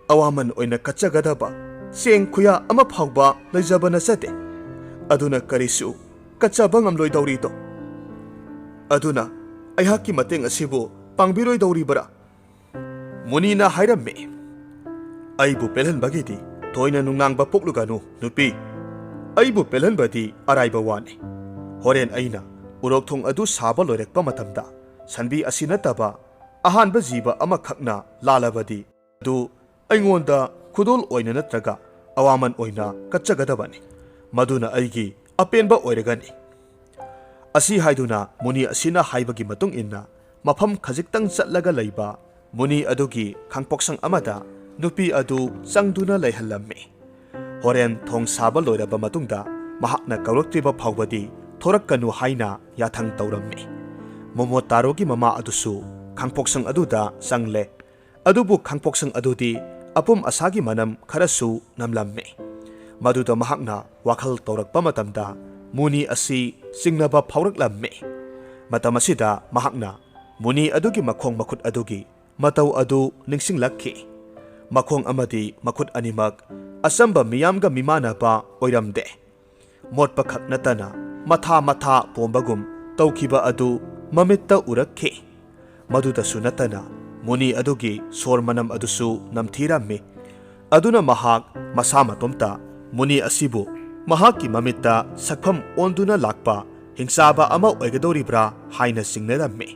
ꯑꯋꯥꯃꯟ ꯑꯣꯏꯅ ꯀꯠꯆꯒꯗꯕ ꯆꯦꯡ ꯈꯨꯌꯥ ꯑꯃ ꯐꯥꯎꯕ ꯂꯩꯖꯕ ꯅꯠꯆꯗꯦ꯫ ꯑꯗꯨꯅ ꯀꯔꯤꯁꯨ ꯀꯠꯆꯕ ꯉꯝꯂꯣꯏꯗꯧꯔꯤꯗꯣ꯫ ꯑꯗꯨꯅ ꯑꯩꯍꯥꯛꯀꯤ ꯃꯇꯦꯡ ꯑꯁꯤꯕꯨ ꯄꯥꯡꯕꯤꯔꯣꯏꯗꯧꯔꯤꯕ꯭ꯔꯥ? ꯃꯨꯅꯤꯅ ꯍꯥꯏꯔꯝꯃꯤ, "ꯑꯩꯕꯨ ꯄꯦꯜꯍꯟꯕꯒꯤꯗꯤ ꯊꯣꯏꯅ ꯅꯨꯡꯅꯥꯡꯕ ꯄꯣꯛꯂꯨꯒꯅꯨ, ꯅꯨꯄꯤ꯫ ꯑꯩꯕꯨ ꯄꯦꯜꯍꯟꯕꯗꯤ ꯑꯔꯥꯏꯕ ꯋꯥꯅꯤ꯫ ꯍꯣꯔꯦꯟ ꯑꯩꯅ ꯎꯔꯣꯛꯊꯣꯡ ꯑꯗꯨ ꯁꯥꯕ ꯂꯣꯏꯔꯛꯄ ꯃꯇꯝꯗ ꯁꯟꯕꯤ ꯑꯁꯤ ꯅꯠꯇꯕ ꯑꯍꯥꯟꯕ ꯖꯤꯕ ꯑꯃꯈꯛꯅ ꯂꯥꯜꯂꯕꯗꯤ ꯑꯗꯨ ꯑꯩꯉꯣꯟꯗ ꯈꯨꯗꯣꯜ ꯑꯣꯏꯅ ꯅꯠꯇ꯭ꯔꯒ ꯑꯋꯥꯃꯟ ꯑꯣꯏꯅ ꯀꯠꯆꯒꯗꯕꯅꯤ꯫ ꯃꯗꯨꯅ ꯑꯩꯒꯤ ꯑꯄꯦꯟꯕ ꯑꯣꯏꯔꯒꯅꯤ꯫" ꯑꯁꯤ ꯍꯥꯏꯗꯨꯅ ꯃꯨꯅꯤ ꯑꯁꯤꯅ ꯍꯥꯏꯕꯒꯤ ꯃꯇꯨꯡ ꯏꯟꯅ ꯃꯐꯝ ꯈꯖꯤꯛꯇꯪ ꯆꯠꯂꯒ ꯂꯩꯕ ꯃꯨꯅꯤ ꯑꯗꯨꯒꯤ ꯈꯥꯡꯄꯣꯛꯁꯪ ꯑꯃꯗ ꯅꯨꯄꯤ ꯑꯗꯨ ꯆꯪꯗꯨꯅ ꯂꯩꯍꯜꯂꯝꯃꯤ꯫ ꯍꯣꯔꯦꯟ ꯊꯣꯡ ꯁꯥꯕ ꯂꯣꯏꯔꯕ ꯃꯇꯨꯡꯗ ꯃꯍꯥꯛꯅ ꯀꯧꯔꯛꯇ꯭ꯔꯤꯕ ꯐꯥꯎꯕꯗꯤ ꯊꯣꯔꯛꯀꯅꯨ ꯍꯥꯏꯅ ꯌꯥꯊꯪ ꯇꯧꯔꯝꯃꯤ꯫ ꯃꯣꯃꯣꯇꯥꯔꯣꯒꯤ ꯃꯃꯥ ꯑꯗꯨꯁꯨ ꯈꯥꯡꯄꯣꯛꯁꯪ ꯑꯗꯨꯗ ꯆꯪꯂꯦ꯫ ꯑꯗꯨꯕꯨ ꯈꯥꯡꯄꯣꯛꯁꯪ ꯑꯗꯨꯗꯤ ꯑꯄꯨꯝ ꯑꯁꯥꯒꯤ ꯃꯅꯝ ꯈꯔꯁꯨ ꯅꯝꯂꯝꯃꯤ꯫ ꯃꯗꯨꯗ ꯃꯍꯥꯛꯅ ꯋꯥꯈꯜ ꯇꯧꯔꯛꯄ ꯃꯇꯝꯗ ꯃꯨꯅꯤ ꯑꯁꯤ ꯆꯤꯡꯅꯕ ꯐꯥꯎꯔꯛꯂꯝꯃꯤ꯫ ꯃꯇꯝ ꯑꯁꯤꯗ ꯃꯍꯥꯛꯅ ꯃꯨꯅꯤ ꯑꯗꯨꯒꯤ ꯃꯈꯣꯡ ꯃꯈꯨꯠ ꯑꯗꯨꯒꯤ ꯃꯇꯧ ꯑꯗꯨ ꯅꯤꯡꯁꯤꯡꯂꯛꯈꯤ꯫ ꯃꯈꯣꯡ ꯑꯃꯗꯤ ꯃꯈꯨꯠ ꯑꯅꯤꯃꯛ ꯑꯆꯝꯕ ꯃꯤꯌꯥꯝꯒ ꯃꯤꯃꯥꯟꯅꯕ ꯑꯣꯏꯔꯝꯗꯦ꯫ ꯃꯣꯠꯄꯈꯛ ꯅꯠꯇꯅ ꯃꯊꯥ ꯃꯊꯥ ꯄꯣꯝꯕꯒꯨꯝ ꯇꯧꯈꯤꯕ ꯑꯗꯨ ꯃꯃꯤꯠꯇ ꯎꯔꯛꯈꯤ꯫ ꯃꯗꯨꯗꯁꯨ ꯅꯠꯇꯅ ꯃꯨꯅꯤ ꯑꯗꯨꯒꯤ ꯁꯣꯔ ꯃꯅꯝ ꯑꯗꯨꯁꯨ ꯅꯝꯊꯤꯔꯝꯃꯤ꯫ ꯑꯗꯨꯅ ꯃꯍꯥꯛ ꯃꯁꯥ ꯃꯇꯣꯝꯇ ꯃꯨꯅꯤ ꯑꯁꯤꯕꯨ ꯃꯍꯥꯛꯀꯤ ꯃꯃꯤꯠꯇ ꯁꯛꯐꯝ ꯑꯣꯟꯗꯨꯅ ꯂꯥꯛꯄ ꯍꯤꯡꯆꯥꯕ ꯑꯃ ꯑꯣꯏꯒꯗꯧꯔꯤꯕ꯭ꯔꯥ ꯍꯥꯏꯅ ꯆꯤꯡꯅꯔꯝꯃꯤ꯫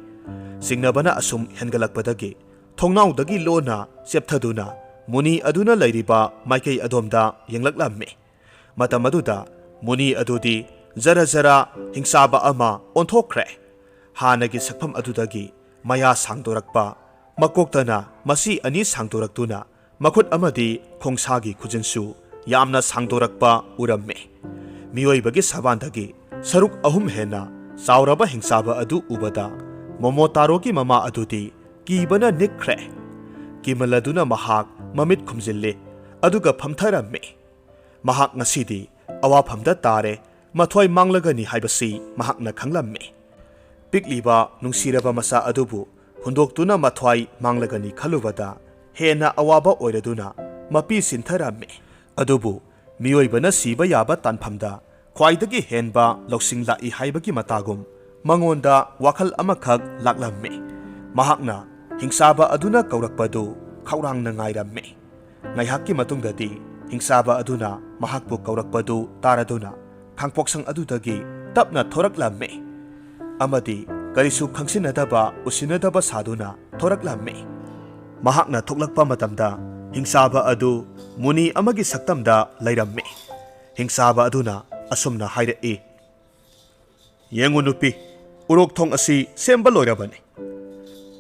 ꯆꯤꯡꯅꯕꯅ ꯑꯁꯨꯝ ꯍꯦꯟꯒꯠꯂꯛꯄꯗꯒꯤ ꯊꯣꯡꯅꯥꯎꯗꯒꯤ ꯂꯣꯟꯅ ꯆꯦꯞꯊꯗꯨꯅ ꯃꯨꯅꯤ ꯑꯗꯨꯅ ꯂꯩꯔꯤꯕ ꯃꯥꯏꯀꯩ ꯑꯗꯣꯝꯗ ꯌꯦꯡꯂꯛꯂꯝꯃꯤ꯫ ꯃꯇꯝ ꯑꯗꯨꯗ ꯃꯨꯅꯤ ꯑꯗꯨꯗꯤ ꯖꯔ ꯖꯔ ꯍꯤꯡꯆꯥꯕ ꯑꯃ ꯑꯣꯟꯊꯣꯛꯈ꯭ꯔꯦ꯫ ꯍꯥꯟꯅꯒꯤ ꯁꯛꯐꯝ ꯑꯗꯨꯗꯒꯤ ꯃꯌꯥ ꯁꯥꯡꯗꯣꯔꯛꯄ, ꯃꯀꯣꯛꯇꯅ ꯃꯁꯤ ꯑꯅꯤ ꯁꯥꯡꯗꯣꯔꯛꯇꯨꯅ ꯃꯈꯨꯠ ꯑꯃꯗꯤ ꯈꯣꯡꯁꯥꯒꯤ ꯈꯨꯖꯤꯟꯁꯨ ꯌꯥꯝꯅ ꯁꯥꯡꯗꯣꯔꯛꯄ ꯎꯔꯝꯃꯤ꯫ ꯃꯤꯑꯣꯏꯕꯒꯤ ꯁꯕꯥꯟꯗꯒꯤ ꯁꯔꯨꯛ ꯑꯍꯨꯝ ꯍꯦꯟꯅ ꯆꯥꯎꯔꯕ ꯍꯤꯡꯆꯥꯕ ꯑꯗꯨ ꯎꯕꯗ ꯃꯣꯃꯣꯇꯥꯔꯣꯒꯤ ꯃꯃꯥ ꯑꯗꯨꯗꯤ ꯀꯤꯕꯅ ꯅꯤꯛꯈ꯭ꯔꯦ꯫ ꯀꯤꯃꯜꯂꯗꯨꯅ ꯃꯍꯥꯛ ꯃꯃꯤꯠ ꯈꯨꯝꯖꯤꯜꯂꯤ, ꯑꯗꯨꯒ ꯐꯝꯊꯔꯝꯃꯤ꯫ ꯃꯍꯥꯛ ꯉꯁꯤꯗꯤ ꯑꯋꯥꯐꯝꯗ ꯇꯥꯔꯦ, ꯃꯊ꯭ꯋꯥꯏ ꯃꯥꯡꯂꯒꯅꯤ ꯍꯥꯏꯕꯁꯤ ꯃꯍꯥꯛꯅ ꯈꯪꯂꯝꯃꯤ꯫ ꯄꯤꯛꯂꯤꯕ ꯅꯨꯡꯁꯤꯔꯕ ꯃꯆꯥ ꯑꯗꯨꯕꯨ ꯍꯨꯟꯗꯣꯛꯇꯨꯅ ꯃꯊ꯭ꯋꯥꯏ ꯃꯥꯡꯂꯒꯅꯤ ꯈꯜꯂꯨꯕꯗ ꯍꯦꯟꯅ ꯑꯋꯥꯕ ꯑꯣꯏꯔꯗꯨꯅ ꯃꯄꯤ ꯁꯤꯟꯊꯔꯝꯃꯤ꯫ ꯑꯗꯨꯕꯨ ꯃꯤꯑꯣꯏꯕꯅ ꯁꯤꯕ ꯌꯥꯕ ꯇꯥꯟꯐꯝꯗ ꯈ꯭ꯋꯥꯏꯗꯒꯤ ꯍꯦꯟꯕ ꯂꯧꯁꯤꯡ ꯂꯥꯛꯏ ꯍꯥꯏꯕꯒꯤ ꯃꯇꯥꯒꯨꯝ ꯃꯉꯣꯟꯗ ꯋꯥꯈꯜ ꯑꯃꯈꯛ ꯂꯥꯛꯂꯝꯃꯤ꯫ ꯃꯍꯥꯛꯅ ꯍꯤꯡꯆꯥꯕ ꯑꯗꯨꯅ ꯀꯧꯔꯛꯄꯗꯨ ꯈꯧꯔꯥꯡꯅ ꯉꯥꯏꯔꯝꯃꯤ꯫ ꯉꯥꯏꯍꯥꯛꯀꯤ ꯃꯇꯨꯡꯗꯗꯤ ꯍꯤꯡꯆꯥꯕ ꯑꯗꯨꯅ ꯃꯍꯥꯛꯄꯨ ꯀꯧꯔꯛꯄꯗꯨ ꯇꯥꯔꯗꯨꯅ ꯈꯥꯡꯄꯣꯛꯁꯪ ꯑꯗꯨꯗꯒꯤ ꯇꯞꯅ ꯊꯣꯔꯛꯂꯝꯃꯤ ꯑꯃꯗꯤ ꯀꯔꯤꯁꯨ ꯈꯪꯁꯤꯟꯅꯗꯕ ꯎꯁꯤꯟꯅꯗꯕ ꯁꯥꯗꯨꯅ ꯊꯣꯔꯛꯂꯝꯃꯤ꯫ ꯃꯍꯥꯛꯅ ꯊꯣꯛꯂꯛꯄ ꯃꯇꯝꯗ ꯍꯤꯡꯆꯥꯕ ꯑꯗꯨ ꯃꯨꯅꯤ ꯑꯃꯒꯤ ꯁꯛꯇꯝꯗ ꯂꯩꯔꯝꯃꯤ꯫ ꯍꯤꯡꯆꯥꯕ ꯑꯗꯨꯅ ꯑꯁꯨꯝꯅ ꯍꯥꯏꯔꯛꯏ, "ꯌꯦꯡꯉꯨ ꯅꯨꯄꯤ, ꯎꯔꯣꯛ ꯊꯣꯡ ꯑꯁꯤ ꯁꯦꯝꯕ ꯂꯣꯏꯔꯕꯅꯤ꯫"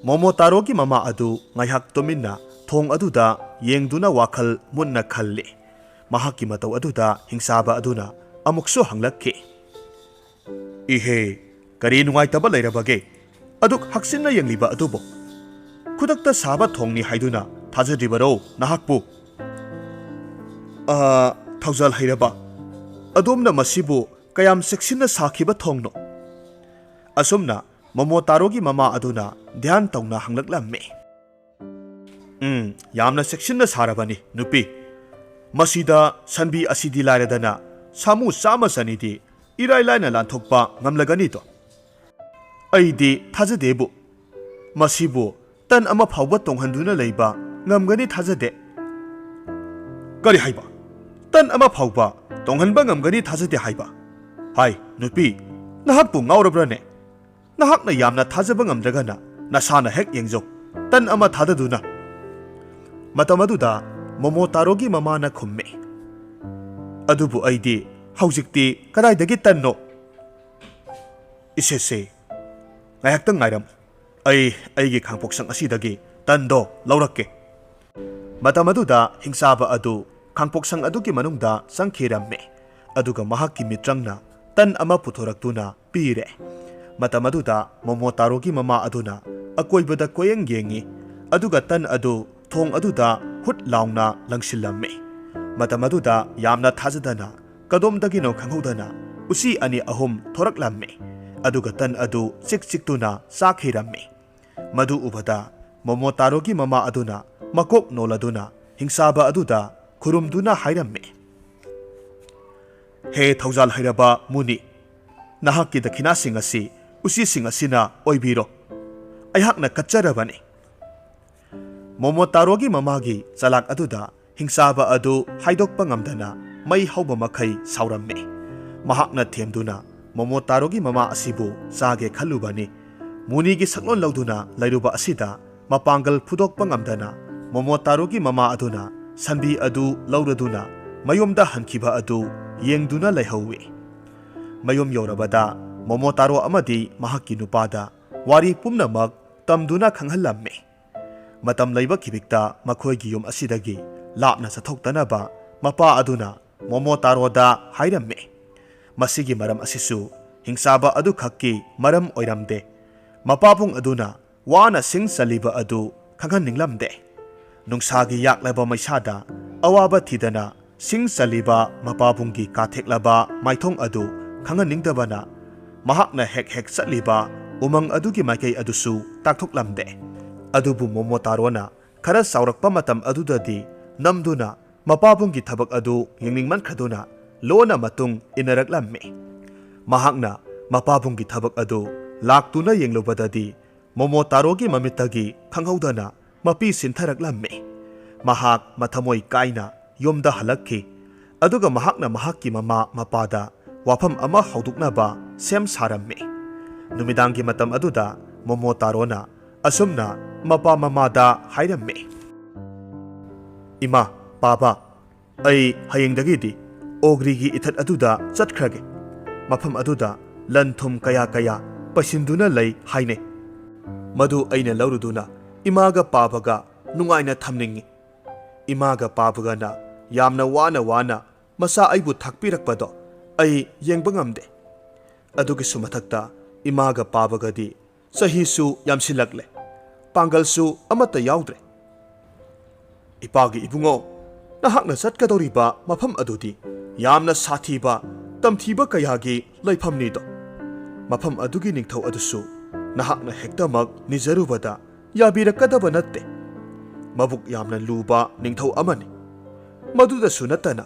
ꯃꯣꯃꯣꯇꯥꯔꯣꯒꯤ ꯃꯃꯥ ꯑꯗꯨ ꯉꯥꯏꯍꯥꯛ ꯇꯨꯃꯤꯟꯅ ꯊꯣꯡ ꯑꯗꯨꯗ ꯌꯦꯡꯗꯨꯅ ꯋꯥꯈꯜ ꯃꯨꯟꯅ ꯈꯜꯂꯤ꯫ ꯃꯍꯥꯛꯀꯤ ꯃꯇꯧ ꯑꯗꯨꯗ ꯍꯤꯡꯆꯥꯕ ꯑꯗꯨꯅ ꯑꯃꯨꯛꯁꯨ ꯍꯪꯂꯛꯈꯤ, "ꯏꯍꯦ, ꯀꯔꯤ ꯅꯨꯡꯉꯥꯏꯇꯕ ꯂꯩꯔꯕꯒꯦ? ꯑꯗꯨꯛ ꯍꯛꯆꯤꯟꯅ ꯌꯦꯡꯂꯤꯕ ꯑꯗꯨꯕꯨ? ꯈꯨꯗꯛꯇ ꯁꯥꯕ ꯊꯣꯡꯅꯤ ꯍꯥꯏꯗꯨꯅ ꯊꯥꯖꯗ꯭ꯔꯤꯕꯔꯣ ꯅꯍꯥꯛꯄꯨ?" "ꯑ, ꯊꯧꯖꯥꯜ ꯍꯩꯔꯕ, ꯑꯗꯣꯝꯅ ꯃꯁꯤꯕꯨ ꯀꯌꯥꯝ ꯆꯦꯛꯁꯤꯟꯅ ꯁꯥꯈꯤꯕ ꯊꯣꯡꯅꯣ?" ꯑꯁꯨꯝꯅ ꯃꯣꯃꯣꯇꯥꯔꯣꯒꯤ ꯃꯃꯥ ꯑꯗꯨꯅ ꯙ꯭ꯌꯥꯟ ꯇꯧꯅ ꯍꯪꯂꯛꯂꯝꯃꯤ꯫ "ꯎꯝ, ꯌꯥꯝꯅ ꯆꯦꯛꯁꯤꯟꯅ ꯁꯥꯔꯕꯅꯤ, ꯅꯨꯄꯤ꯫ ꯃꯁꯤꯗ ꯁꯟꯕꯤ ꯑꯁꯤꯗꯤ ꯂꯥꯏꯔꯗꯅ ꯁꯥꯃꯨ ꯆꯥꯝꯃ ꯆꯅꯤꯗꯤ ꯏꯔꯥꯏ ꯂꯥꯏꯅ ꯂꯥꯟꯊꯣꯛꯄ ꯉꯝꯂꯒꯅꯤꯗꯣ꯫ ꯑꯩꯗꯤ ꯊꯥꯖꯗꯦꯕꯨ꯫ ꯃꯁꯤꯕꯨ ꯇꯟ ꯑꯃ ꯐꯥꯎꯕ ꯇꯣꯡꯍꯟꯗꯨꯅ ꯂꯩꯕ ꯉꯝꯒꯅꯤ ꯊꯥꯖꯗꯦ꯫" "ꯀꯔꯤ ꯍꯥꯏꯕ? ꯇꯟ ꯑꯃ ꯐꯥꯎꯕ ꯇꯣꯡꯍꯟꯕ ꯉꯝꯒꯅꯤ ꯊꯥꯖꯗꯦ ꯍꯥꯏꯕ? ꯍꯥꯏ, ꯅꯨꯄꯤ, ꯅꯍꯥꯛꯄꯨ ꯉꯥꯎꯔꯕ꯭ꯔꯅꯦ? ꯅꯍꯥꯛꯅ ꯌꯥꯝꯅ ꯊꯥꯖꯕ ꯉꯝꯗ꯭ꯔꯒꯅ "ꯅꯁꯥꯅ ꯍꯦꯛ ꯌꯦꯡꯖꯧ, ꯇꯟ ꯑꯃ ꯊꯥꯗꯗꯨꯅ꯫" ꯃꯇꯝ ꯑꯗꯨꯗ ꯃꯣꯃꯣꯇꯥꯔꯣꯒꯤ ꯃꯃꯥꯅ ꯈꯨꯝꯃꯤ, "ꯑꯗꯨꯕꯨ ꯑꯩꯗꯤ ꯍꯧꯖꯤꯛꯇꯤ ꯀꯗꯥꯏꯗꯒꯤ ꯇꯟꯅꯣ?" "ꯏꯁꯦꯁꯦ, ꯉꯥꯏꯍꯥꯛꯇꯪ ꯉꯥꯏꯔꯝꯃꯨ꯫ ꯑꯩ ꯑꯩꯒꯤ ꯈꯥꯡꯄꯣꯛꯁꯪ ꯑꯁꯤꯗꯒꯤ ꯇꯟꯗꯣ ꯂꯧꯔꯛꯀꯦ꯫" ꯃꯇꯝ ꯑꯗꯨꯗ ꯍꯤꯡꯆꯥꯕ ꯑꯗꯨ ꯈꯥꯡꯄꯣꯛꯁꯪ ꯑꯗꯨꯒꯤ ꯃꯅꯨꯡꯗ ꯆꯪꯈꯤꯔꯝꯃꯤ, ꯑꯗꯨꯒ ꯃꯍꯥꯛꯀꯤ ꯃꯤꯇ꯭ꯔꯪꯅ ꯇꯟ ꯑꯃ ꯄꯨꯊꯣꯔꯛꯇꯨꯅ ꯄꯤꯔꯦ꯫ ꯃꯇꯝ ꯑꯗꯨꯗ ꯃꯣꯃꯣꯇꯥꯔꯣꯒꯤ ꯃꯃꯥ ꯑꯗꯨꯅ ꯑꯀꯣꯏꯕꯗ ꯀꯣꯏꯌꯦꯡ ꯌꯦꯡꯉꯤ, ꯑꯗꯨꯒ ꯇꯟ ꯑꯗꯨ ꯊꯣꯡ ꯑꯗꯨꯗ ꯍꯨꯠ ꯂꯥꯎꯅ ꯂꯪꯁꯤꯜꯂꯝꯃꯤ꯫ ꯃꯇꯝ ꯑꯗꯨꯗ ꯌꯥꯝꯅ ꯊꯥꯖꯗꯅ, ꯀꯗꯣꯝꯗꯒꯤꯅꯣ ꯈꯪꯍꯧꯗꯅ, ꯎꯆꯤ ꯑꯅꯤ ꯑꯍꯨꯝ ꯊꯣꯔꯛꯂꯝꯃꯤ, ꯑꯗꯨꯒ ꯇꯟ ꯑꯗꯨ ꯆꯤꯛ ꯆꯤꯛꯇꯨꯅ ꯆꯥꯈꯤꯔꯝꯃꯤ꯫ ꯃꯗꯨ ꯎꯕꯗ ꯃꯣꯃꯣꯇꯥꯔꯣꯒꯤ ꯃꯃꯥ ꯑꯗꯨꯅ ꯃꯀꯣꯛ ꯅꯣꯜꯂꯗꯨꯅ ꯍꯤꯡꯆꯥꯕ ꯑꯗꯨꯗ ꯈꯨꯔꯨꯝꯗꯨꯅ ꯍꯥꯏꯔꯝꯃꯤ, "ꯍꯦ ꯊꯧꯖꯥꯜ ꯍꯩꯔꯕ ꯃꯨꯅꯤ, ꯅꯍꯥꯛꯀꯤ ꯗꯈꯤꯅꯥꯁꯤꯡ ꯑꯁꯤ ꯎꯆꯤꯁꯤꯡ ꯑꯁꯤꯅ ꯑꯣꯏꯕꯤꯔꯣ꯫ ꯑꯩꯍꯥꯛꯅ ꯀꯠꯆꯔꯕꯅꯤ꯫" ꯃꯣꯃꯣꯇꯥꯔꯣꯒꯤ ꯃꯃꯥꯒꯤ ꯆꯂꯥꯛ ꯑꯗꯨꯗ ꯍꯤꯡꯆꯥꯕ ꯑꯗꯨ ꯍꯥꯏꯗꯣꯛꯄ ꯉꯝꯗꯅ ꯃꯩ ꯍꯧꯕ ꯃꯈꯩ ꯁꯥꯎꯔꯝꯃꯤ꯫ ꯃꯍꯥꯛꯅ ꯊꯦꯝꯗꯨꯅ ꯃꯣꯃꯣꯇꯥꯔꯣꯒꯤ ꯃꯃꯥ ꯑꯁꯤꯕꯨ ꯆꯥꯒꯦ ꯈꯜꯂꯨꯕꯅꯤ꯫ ꯃꯨꯅꯤꯒꯤ ꯁꯛꯂꯣꯟ ꯂꯧꯗꯨꯅ ꯂꯩꯔꯨꯕ ꯑꯁꯤꯗ ꯃꯄꯥꯡꯒꯜ ꯐꯨꯗꯣꯛꯄ ꯉꯝꯗꯅ ꯃꯣꯃꯣꯇꯥꯔꯣꯒꯤ ꯃꯃꯥ ꯑꯗꯨꯅ ꯁꯟꯕꯤ ꯑꯗꯨ ꯂꯧꯔꯗꯨꯅ ꯃꯌꯨꯝꯗ ꯍꯟꯈꯤꯕ ꯑꯗꯨ ꯌꯦꯡꯗꯨꯅ ꯂꯩꯍꯧꯏ꯫ ꯃꯌꯨꯝ ꯌꯧꯔꯕꯗ ꯃꯣꯃꯣꯇꯥꯔꯣ ꯑꯃꯗꯤ ꯃꯍꯥꯛꯀꯤ ꯅꯨꯄꯥꯗ ꯋꯥꯔꯤ ꯄꯨꯝꯅꯃꯛ ꯇꯝꯗꯨꯅ ꯈꯪꯍꯜꯂꯝꯃꯤ꯫ ꯃꯇꯝ ꯂꯩꯕ ꯈꯤꯕꯤꯛꯇ ꯃꯈꯣꯏꯒꯤ ꯌꯨꯝ ꯑꯁꯤꯗꯒꯤ ꯂꯥꯞꯅ ꯆꯠꯊꯣꯛꯇꯅꯕ ꯃꯄꯥ ꯑꯗꯨꯅ ꯃꯣꯃꯣꯇꯥꯔꯣꯗ ꯍꯥꯏꯔꯝꯃꯤ꯫ ꯃꯁꯤꯒꯤ ꯃꯔꯝ ꯑꯁꯤꯁꯨ ꯍꯤꯡꯆꯥꯕ ꯑꯗꯨꯈꯛꯀꯤ ꯃꯔꯝ ꯑꯣꯏꯔꯝꯗꯦ꯫ ꯃꯄꯥꯕꯨꯡ ꯑꯗꯨꯅ ꯋꯥꯅ ꯁꯤꯡ ꯆꯜꯂꯤꯕ ꯑꯗꯨ ꯈꯪꯍꯟꯅꯤꯡꯂꯝꯗꯦ꯫ ꯅꯨꯡꯁꯥꯒꯤ ꯌꯥꯛꯂꯕ ꯃꯩꯁꯥꯗ ꯑꯋꯥꯕ ꯊꯤꯗꯅ ꯁꯤꯡ ꯆꯜꯂꯤꯕ ꯃꯄꯥꯕꯨꯡꯒꯤ ꯀꯥꯊꯦꯛꯂꯕ ꯃꯥꯏꯊꯣꯡ ꯑꯗꯨ ꯈꯪꯍꯟꯅꯤꯡꯗꯕꯅ ꯃꯍꯥꯛꯅ ꯍꯦꯛ ꯍꯦꯛ ꯆꯠꯂꯤꯕ ꯎꯃꯪ ꯑꯗꯨꯒꯤ ꯃꯥꯏꯀꯩ ꯑꯗꯨꯁꯨ ꯇꯥꯛꯊꯣꯛꯂꯝꯗꯦ꯫ ꯑꯗꯨꯕꯨ ꯃꯣꯃꯣꯇꯥꯔꯣꯅ ꯈꯔ ꯆꯥꯎꯔꯛꯄ ꯃꯇꯝ ꯑꯗꯨꯗꯗꯤ ꯅꯝꯗꯨꯅ ꯃꯄꯥꯕꯨꯡꯒꯤ ꯊꯕꯛ ꯑꯗꯨ ꯌꯦꯡꯅꯤꯡꯃꯟꯈ꯭ꯔꯗꯨꯅ ꯂꯣꯟꯅ ꯃꯇꯨꯡ ꯏꯟꯅꯔꯛꯂꯝꯃꯤ꯫ ꯃꯍꯥꯛꯅ ꯃꯄꯥꯕꯨꯡꯒꯤ ꯊꯕꯛ ꯑꯗꯨ ꯂꯥꯛꯇꯨꯅ ꯌꯦꯡꯂꯨꯕꯗꯗꯤ ꯃꯣꯃꯣꯇꯥꯔꯣꯒꯤ ꯃꯃꯤꯠꯇꯒꯤ ꯈꯪꯍꯧꯗꯅ ꯃꯄꯤ ꯁꯤꯟꯊꯔꯛꯂꯝꯃꯤ꯫ ꯃꯍꯥꯛ ꯃꯊꯃꯣꯏ ꯀꯥꯏꯅ ꯌꯨꯝꯗ ꯍꯜꯂꯛꯈꯤ, ꯑꯗꯨꯒ ꯃꯍꯥꯛꯅ ꯃꯍꯥꯛꯀꯤ ꯃꯃꯥ ꯃꯄꯥꯗ ꯋꯥꯐꯝ ꯑꯃ ꯍꯧꯗꯣꯛꯅꯕ ꯁꯦꯝ ꯁꯥꯔꯝꯃꯤ꯫ ꯅꯨꯃꯤꯗꯥꯡꯒꯤ ꯃꯇꯝ ꯑꯗꯨꯗ ꯃꯣꯃꯣꯇꯥꯔꯣꯅ ꯑꯁꯨꯝꯅ ꯃꯄꯥ ꯃꯃꯥꯗ ꯍꯥꯏꯔꯝꯃꯤ, "ꯏꯃꯥ, ꯄꯥꯕ, ꯑꯩ ꯍꯌꯦꯡꯗꯒꯤꯗꯤ ꯑꯣꯒ꯭ꯔꯤꯒꯤ ꯏꯊꯠ ꯑꯗꯨꯗ ꯆꯠꯈ꯭ꯔꯒꯦ꯫ ꯃꯐꯝ ꯑꯗꯨꯗ ꯂꯟ ꯊꯨꯝ ꯀꯌꯥ ꯀꯌꯥ ꯄꯩꯁꯤꯟꯗꯨꯅ ꯂꯩ ꯍꯥꯏꯅꯩ꯫ ꯃꯗꯨ ꯑꯩꯅ ꯂꯧꯔꯨꯗꯨꯅ ꯏꯃꯥꯒ ꯄꯥꯕꯒ ꯅꯨꯡꯉꯥꯏꯅ ꯊꯝꯅꯤꯡꯏ꯫ ꯏꯃꯥꯒ ꯄꯥꯕꯒꯅ ꯌꯥꯝꯅ ꯋꯥꯅ ꯋꯥꯅ ꯃꯆꯥ ꯑꯩꯕꯨ ꯊꯥꯛꯄꯤꯔꯛꯄꯗꯣ ꯑꯩ ꯌꯦꯡꯕ ꯉꯝꯗꯦ꯫ ꯑꯗꯨꯒꯤꯁꯨ ꯃꯊꯛꯇ ꯏꯃꯥꯒ ꯄꯥꯕꯒꯗꯤ ꯆꯍꯤꯁꯨ ꯌꯥꯝꯁꯤꯜꯂꯛꯂꯦ, ꯄꯥꯡꯒꯜꯁꯨ ꯑꯃꯠꯇ ꯌꯥꯎꯗ꯭ꯔꯦ꯫ ꯏꯄꯥꯒꯤ ꯏꯕꯨꯡꯉꯣ, ꯅꯍꯥꯛꯅ ꯆꯠꯀꯗꯧꯔꯤꯕ ꯃꯐꯝ ꯑꯗꯨꯗꯤ ꯌꯥꯝꯅ ꯁꯥꯊꯤꯕ, ꯇꯝꯊꯤꯕ ꯀꯌꯥꯒꯤ ꯂꯩꯐꯝꯅꯤꯗꯣ꯫ ꯃꯐꯝ ꯑꯗꯨꯒꯤ ꯅꯤꯡꯊꯧ ꯑꯗꯨꯁꯨ ꯅꯍꯥꯛꯅ ꯍꯦꯛꯇꯃꯛ ꯅꯤꯖꯔꯨꯕꯗ ꯌꯥꯕꯤꯔꯛꯀꯗꯕ ꯅꯠꯇꯦ꯫ ꯃꯕꯨꯛ ꯌꯥꯝꯅ ꯂꯨꯕ ꯅꯤꯡꯊꯧ ꯑꯃꯅꯤ꯫ ꯃꯗꯨꯗꯁꯨ ꯅꯠꯇꯅ,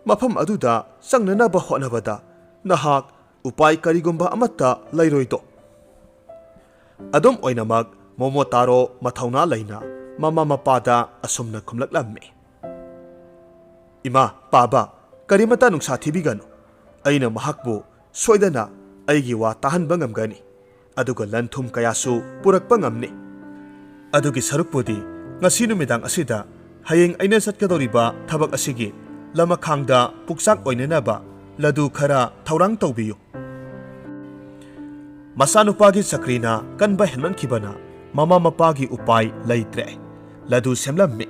ꯃꯐꯝ ꯑꯗꯨꯗ ꯆꯪꯅꯅꯕ ꯍꯣꯠꯅꯕꯗ ꯅꯍꯥꯛ ꯎꯄꯥꯏ ꯀꯔꯤꯒꯨꯝꯕ ꯑꯃꯠꯇ ꯂꯩꯔꯣꯏꯗꯣ꯫" ꯑꯗꯨꯝ ꯑꯣꯏꯅꯃꯛ, ꯃꯣꯃꯣꯇꯥꯔꯣ ꯃꯊꯧꯅꯥ ꯂꯩꯅ ꯃꯃꯥ ꯃꯄꯥꯗ ꯑꯁꯨꯝꯅ ꯈꯨꯝꯂꯛꯂꯝꯃꯤ, "ꯏꯃꯥ, ꯄꯥꯕ, ꯀꯔꯤꯃꯇ ꯅꯨꯡꯁꯥ ꯊꯤꯕꯤꯒꯅꯨ꯫ ꯑꯩꯅ ꯃꯍꯥꯛꯄꯨ ꯁꯣꯏꯗꯅ ꯑꯩꯒꯤ ꯋꯥ ꯇꯥꯍꯟꯕ ꯉꯝꯒꯅꯤ꯫ ꯑꯗꯨꯒ ꯂꯟ ꯊꯨꯝ ꯀꯌꯥꯁꯨ ꯄꯨꯔꯛꯄ ꯉꯝꯅꯤ꯫ ꯑꯗꯨꯒꯤ ꯁꯔꯨꯛꯄꯨꯗꯤ ꯉꯁꯤ ꯅꯨꯃꯤꯗꯥꯡ ꯑꯁꯤꯗ ꯍꯌꯦꯡ ꯑꯩꯅ ꯆꯠꯀꯗꯧꯔꯤꯕ ꯊꯕꯛ ꯑꯁꯤꯒꯤ ꯂꯃꯈꯥꯡꯗ ꯄꯨꯛꯆꯥꯛ ꯑꯣꯏꯅꯅꯕ ꯂꯗꯨ ꯈꯔ ꯊꯧꯔꯥꯡ ꯇꯧꯕꯤꯌꯨ꯫" ꯃꯆꯥꯅꯨꯄꯥꯒꯤ ꯆꯀ꯭ꯔꯤꯅ ꯀꯟꯕ ꯍꯦꯟꯃꯟꯈꯤꯕꯅ ꯃꯃꯥ ꯃꯄꯥꯒꯤ ꯎꯄꯥꯏ ꯂꯩꯇ꯭ꯔꯦ꯫ ꯂꯗꯨ ꯁꯦꯝꯂꯝꯃꯤ꯫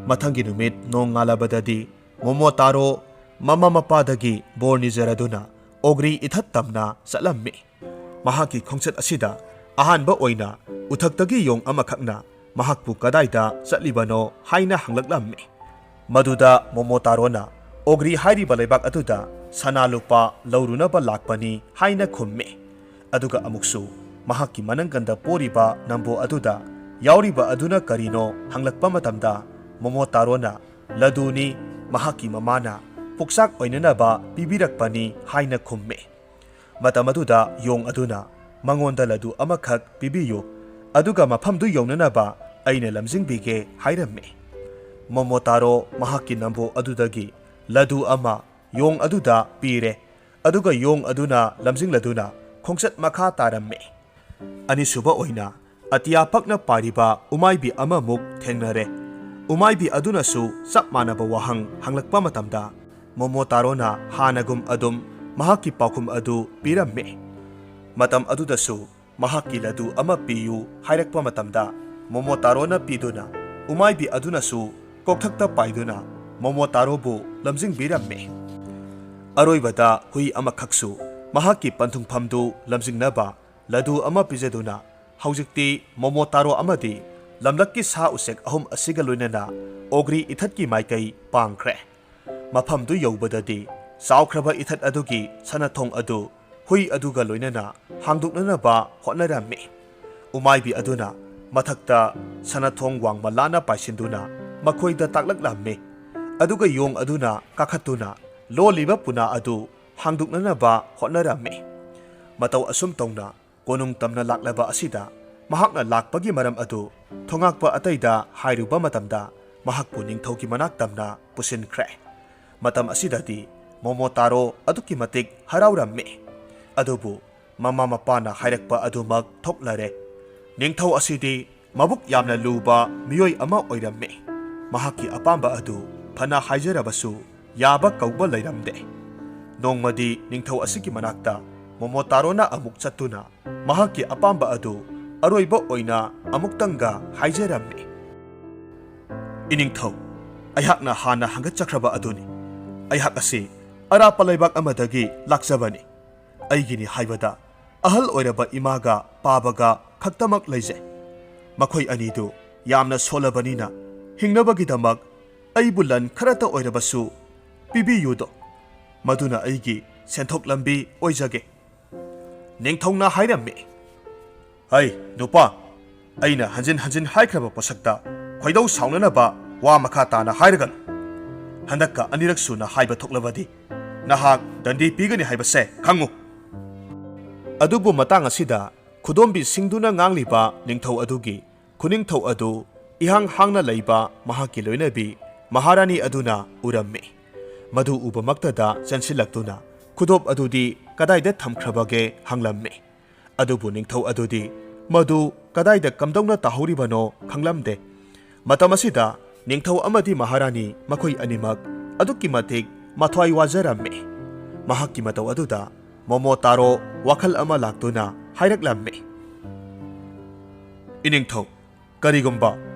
ꯃꯊꯪꯒꯤ ꯅꯨꯃꯤꯠ ꯅꯣꯡ ꯉꯥꯜꯂꯕꯗꯗꯤ ꯃꯣꯃꯣꯇꯥꯔꯣ ꯃꯃꯥ ꯃꯄꯥꯗꯒꯤ ꯕꯣꯔ ꯅꯤꯖꯔꯗꯨꯅ ꯑꯣꯒ꯭ꯔꯤ ꯏꯊꯠ ꯇꯝꯅ ꯆꯠꯂꯝꯃꯤ꯫ ꯃꯍꯥꯛꯀꯤ ꯈꯣꯡꯆꯠ ꯑꯁꯤꯗ ꯑꯍꯥꯟꯕ ꯑꯣꯏꯅ ꯎꯊꯛꯇꯒꯤ ꯌꯣꯡ ꯑꯃꯈꯛꯅ ꯃꯍꯥꯛꯄꯨ ꯀꯗꯥꯏꯗ ꯆꯠꯂꯤꯕꯅꯣ ꯍꯥꯏꯅ ꯍꯪꯂꯛꯂꯝꯃꯤ꯫ ꯃꯗꯨꯗ ꯃꯣꯃꯣꯇꯥꯔꯣꯅ ꯑꯣꯒ꯭ꯔꯤ ꯍꯥꯏꯔꯤꯕ ꯂꯩꯕꯥꯛ ꯑꯗꯨꯗ ꯁꯅꯥ ꯂꯨꯄꯥ ꯂꯧꯔꯨꯅꯕ ꯂꯥꯛꯄꯅꯤ ꯍꯥꯏꯅ ꯈꯨꯝꯃꯤ꯫ ꯑꯗꯨꯒ ꯑꯃꯨꯛꯁꯨ ꯃꯍꯥꯛꯀꯤ ꯃꯅꯪꯒꯟꯗ ꯄꯣꯔꯤꯕ ꯅꯝꯕꯣ ꯑꯗꯨꯗ ꯌꯥꯎꯔꯤꯕ ꯑꯗꯨꯅ ꯀꯔꯤꯅꯣ ꯍꯪꯂꯛꯄ ꯃꯇꯝꯗ, ꯃꯣꯃꯣꯇꯥꯔꯣꯅ ꯂꯗꯨꯅꯤ, ꯃꯍꯥꯛꯀꯤ ꯃꯃꯥꯅ ꯄꯨꯛꯆꯥꯛ ꯑꯣꯏꯅꯅꯕ ꯄꯤꯕꯤꯔꯛꯄꯅꯤ ꯍꯥꯏꯅ ꯈꯨꯝꯃꯤ꯫ ꯃꯇꯝ ꯑꯗꯨꯗ ꯌꯣꯡ ꯑꯗꯨꯅ ꯃꯉꯣꯟꯗ ꯂꯗꯨ ꯑꯃꯈꯛ ꯄꯤꯕꯤꯌꯨ, ꯑꯗꯨꯒ ꯃꯐꯝꯗꯨ ꯌꯧꯅꯅꯕ ꯑꯩꯅ ꯂꯝꯖꯤꯡꯕꯤꯒꯦ ꯍꯥꯏꯔꯝꯃꯤ꯫ ꯃꯣꯃꯣꯇꯥꯔꯣ ꯃꯍꯥꯛꯀꯤ ꯅꯝꯕꯣ ꯑꯗꯨꯗꯒꯤ ꯂꯗꯨ ꯑꯃ ꯌꯣꯡ ꯑꯗꯨꯗ ꯄꯤꯔꯦ, ꯑꯗꯨꯒ ꯌꯣꯡ ꯑꯗꯨꯅ ꯂꯝꯖꯤꯡꯂꯗꯨꯅ ꯈꯣꯡꯆꯠ ꯃꯈꯥ ꯇꯥꯔꯝꯃꯤ꯫ ꯑꯅꯤꯁꯨꯕ ꯑꯣꯏꯅ, ꯑꯇꯤꯌꯥ ꯄꯛꯅ ꯄꯥꯏꯔꯤꯕ ꯎꯃꯥꯏꯕꯤ ꯑꯃꯃꯨꯛ ꯊꯦꯡꯅꯔꯦ꯫ ꯎꯃꯥꯏꯕꯤ ꯑꯗꯨꯅꯁꯨ ꯆꯞ ꯃꯥꯟꯅꯕ ꯋꯥꯍꯪ ꯍꯪꯂꯛꯄ ꯃꯇꯝꯗ, ꯃꯣꯃꯣꯇꯥꯔꯣꯅ ꯍꯥꯟꯅꯒꯨꯝ ꯑꯗꯨꯝ ꯃꯍꯥꯛꯀꯤ ꯄꯥꯎꯈꯨꯝ ꯑꯗꯨ ꯄꯤꯔꯝꯃꯤ꯫ ꯃꯇꯝ ꯑꯗꯨꯗꯁꯨ ꯃꯍꯥꯛꯀꯤ ꯂꯗꯨ ꯑꯃ ꯄꯤꯌꯨ ꯍꯥꯏꯔꯛꯄ ꯃꯇꯝꯗ, ꯃꯣꯃꯣꯇꯥꯔꯣꯅ ꯄꯤꯗꯨꯅ, ꯎꯃꯥꯏꯕꯤ ꯑꯗꯨꯅꯁꯨ ꯀꯣꯛꯊꯛꯇ ꯄꯥꯏꯗꯨꯅ ꯃꯣꯃꯣꯇꯥꯔꯣꯕꯨ ꯂꯝꯖꯤꯡꯕꯤꯔꯝꯃꯤ꯫ ꯑꯔꯣꯏꯕꯗ ꯍꯨꯏ ꯑꯃꯈꯛꯁꯨ ꯃꯍꯥꯛꯀꯤ ꯄꯟꯊꯨꯡꯐꯝꯗꯨ ꯂꯝꯖꯤꯡꯅꯕ ꯂꯗꯨ ꯑꯃ ꯄꯤꯖꯗꯨꯅ, ꯍꯧꯖꯤꯛꯇꯤ ꯃꯣꯃꯣꯇꯥꯔꯣ ꯑꯃꯗꯤ ꯂꯝꯂꯛꯀꯤ ꯁꯥ ꯎꯆꯦꯛ ꯑꯍꯨꯝ ꯑꯁꯤꯒ ꯂꯣꯏꯅꯅ ꯑꯣꯒ꯭ꯔꯤ ꯏꯊꯠꯀꯤ ꯃꯥꯏꯀꯩ ꯄꯥꯡꯈ꯭ꯔꯦ꯫ ꯃꯐꯝꯗꯨ ꯌꯧꯕꯗꯗꯤ ꯆꯥꯎꯈ꯭ꯔꯕ ꯏꯊꯠ ꯑꯗꯨꯒꯤ ꯁꯅꯥꯊꯣꯡ ꯑꯗꯨ ꯍꯨꯏ ꯑꯗꯨꯒ ꯂꯣꯏꯅꯅ ꯍꯥꯡꯗꯣꯛꯅꯅꯕ ꯍꯣꯠꯅꯔꯝꯃꯤ꯫ ꯎꯃꯥꯏꯕꯤ ꯑꯗꯨꯅ ꯃꯊꯛꯇ ꯁꯅꯥꯊꯣꯡ ꯋꯥꯡꯃ ꯂꯥꯅ ꯄꯥꯏꯁꯤꯟꯗꯨꯅ ꯃꯈꯣꯏꯗ ꯇꯥꯛꯂꯛꯂꯝꯃꯤ꯫ ꯑꯗꯨꯒ ꯌꯣꯡ ꯑꯗꯨꯅ ꯀꯥꯈꯠꯇꯨꯅ ꯂꯣꯜꯂꯤꯕ ꯄꯨꯅꯥ ꯑꯗꯨ ꯍꯥꯡꯗꯣꯛꯅꯅꯕ ꯍꯣꯠꯅꯔꯝꯃꯤ꯫ ꯃꯇꯧ ꯑꯁꯨꯝ ꯇꯧꯅ ꯀꯣꯅꯨꯡ ꯇꯝꯅ ꯂꯥꯛꯂꯕ ꯑꯁꯤꯗ ꯃꯍꯥꯛꯅ ꯂꯥꯛꯄꯒꯤ ꯃꯔꯝ ꯑꯗꯨ ꯊꯣꯉꯥꯛꯄ ꯑꯇꯩꯗ ꯍꯥꯏꯔꯨꯕ ꯃꯇꯝꯗ, ꯃꯍꯥꯛꯄꯨ ꯅꯤꯡꯊꯧꯒꯤ ꯃꯅꯥꯛ ꯇꯝꯅ ꯄꯨꯁꯤꯟꯈ꯭ꯔꯦ꯫ ꯃꯇꯝ ꯑꯁꯤꯗꯗꯤ ꯃꯣꯃꯣꯇꯥꯔꯣ ꯑꯗꯨꯛꯀꯤ ꯃꯇꯤꯛ ꯍꯔꯥꯎꯔꯝꯃꯤ꯫ ꯑꯗꯨꯕꯨ ꯃꯃꯥ ꯃꯄꯥꯅ ꯍꯥꯏꯔꯛꯄ ꯑꯗꯨꯃꯛ ꯊꯣꯛꯂꯔꯦ꯫ ꯅꯤꯡꯊꯧ ꯑꯁꯤꯗꯤ ꯃꯕꯨꯛ ꯌꯥꯝꯅ ꯂꯨꯕ ꯃꯤꯑꯣꯏ ꯑꯃ ꯑꯣꯏꯔꯝꯃꯤ꯫ ꯃꯍꯥꯛꯀꯤ ꯑꯄꯥꯝꯕ ꯑꯗꯨ ꯐꯅ ꯍꯥꯏꯖꯔꯕꯁꯨ ꯌꯥꯕ ꯀꯧꯕ ꯂꯩꯔꯝꯗꯦ꯫ ꯅꯣꯡꯃꯗꯤ ꯅꯤꯡꯊꯧ ꯑꯁꯤꯒꯤ ꯃꯅꯥꯛꯇ ꯃꯣꯃꯣꯇꯥꯔꯣꯅ ꯑꯃꯨꯛ ꯆꯠꯇꯨꯅ ꯃꯍꯥꯛꯀꯤ ꯑꯄꯥꯝꯕ ꯑꯗꯨ ꯑꯔꯣꯏꯕ ꯑꯣꯏꯅ ꯑꯃꯨꯛꯇꯪꯒ ꯍꯥꯏꯖꯔꯝꯃꯤ꯫ "ꯏꯅꯤꯡꯊꯧ, ꯑꯩꯍꯥꯛꯅ ꯍꯥꯟꯅ ꯍꯪꯒꯠꯆꯈ꯭ꯔꯕ ꯑꯗꯨꯅꯤ꯫ ꯑꯩꯍꯥꯛ ꯑꯁꯤ ꯑꯔꯥꯞꯄ ꯂꯩꯕꯥꯛ ꯑꯃꯗꯒꯤ ꯂꯥꯛꯆꯕꯅꯤ꯫ ꯑꯩꯒꯤꯅꯤ ꯍꯥꯏꯕꯗ ꯑꯍꯜ ꯑꯣꯏꯔꯕ ꯏꯃꯥꯒ ꯄꯥꯕꯒ ꯈꯛꯇꯃꯛ ꯂꯩꯖꯩ꯫ ꯃꯈꯣꯏ ꯑꯅꯤꯗꯨ ꯌꯥꯝꯅ ꯁꯣꯜꯂꯕꯅꯤꯅ ꯍꯤꯡꯅꯕꯒꯤꯗꯃꯛ ꯑꯩꯕꯨ ꯂꯟ ꯈꯔꯇ ꯑꯣꯏꯔꯕꯁꯨ ꯄꯤꯕꯤꯌꯨꯗꯣ꯫ ꯃꯗꯨꯅ ꯑꯩꯒꯤ ꯁꯦꯟꯊꯣꯛ ꯂꯝꯕꯤ ꯑꯣꯏꯖꯒꯦ", ꯅꯤꯡꯊꯧꯅ ꯍꯥꯏꯔꯝꯃꯤ꯫ "ꯍꯩ ꯅꯨꯄꯥ, ꯑꯩꯅ ꯍꯟꯖꯤꯟ ꯍꯟꯖꯤꯟ ꯍꯥꯏꯈ꯭ꯔꯕ ꯄꯣꯠꯁꯛꯇ ꯈꯣꯏꯗꯧ ꯁꯥꯎꯅꯅꯕ ꯋꯥ ꯃꯈꯥ ꯇꯥꯅ ꯍꯥꯏꯔꯒꯅꯨ꯫ ꯍꯟꯗꯛꯀ ꯑꯅꯤꯔꯛ ꯁꯨꯅ ꯍꯥꯏꯕ ꯊꯣꯛꯂꯕꯗꯤ ꯅꯍꯥꯛ ꯗꯟꯗꯤ ꯄꯤꯒꯅꯤ ꯍꯥꯏꯕꯁꯦ ꯈꯪꯉꯨ"꯫ ꯑꯗꯨꯕꯨ ꯃꯇꯥꯡ ꯑꯁꯤꯗ ꯈꯨꯗꯣꯝꯕꯤ ꯁꯤꯡꯗꯨꯅ ꯉꯥꯡꯂꯤꯕ ꯅꯤꯡꯊꯧ ꯑꯗꯨꯒꯤ ꯈꯨꯅꯤꯡꯊꯧ ꯑꯗꯨ ꯏꯍꯥꯡ ꯍꯥꯡꯅ ꯂꯩꯕ ꯃꯍꯥꯛꯀꯤ ꯂꯣꯏꯅꯕꯤ ꯃꯍꯥꯔꯥꯅꯤ ꯑꯗꯨꯅ ꯎꯔꯝꯃꯤ꯫ ꯃꯗꯨ ꯎꯕꯃꯛꯇꯗ ꯆꯦꯟꯁꯤꯜꯂꯛꯇꯨꯅ ꯈꯨꯗꯣꯞ ꯑꯗꯨꯗꯤ ꯀꯗꯥꯏꯗ ꯊꯝꯈ꯭ꯔꯕꯒꯦ ꯍꯪꯂꯝꯃꯤ꯫ ꯑꯗꯨꯕꯨ ꯅꯤꯡꯊꯧ ꯑꯗꯨꯗꯤ ꯃꯗꯨ ꯀꯗꯥꯏꯗ ꯀꯝꯗꯧꯅ ꯇꯥꯍꯧꯔꯤꯕꯅꯣ ꯈꯪꯂꯝꯗꯦ꯫ ꯃꯇꯝ ꯑꯁꯤꯗ ꯅꯤꯡꯊꯧ ꯑꯃꯗꯤ ꯃꯍꯥꯔꯥꯅꯤ ꯃꯈꯣꯏ ꯑꯅꯤꯃꯛ ꯑꯗꯨꯛꯀꯤ ꯃꯇꯤꯛ ꯃꯊ꯭ꯋꯥꯏ ꯋꯥꯖꯔꯝꯃꯤ꯫ ꯃꯍꯥꯛꯀꯤ ꯃꯇꯧ ꯑꯗꯨꯗ ꯃꯣꯃꯣꯇꯥꯔꯣ ꯋꯥꯈꯜ ꯑꯃ ꯂꯥꯛꯇꯨꯅ ꯍꯥꯏꯔꯛꯂꯝꯃꯤ, "ꯏꯅꯤꯡꯊꯧ, ꯀꯔꯤꯒꯨꯝꯕ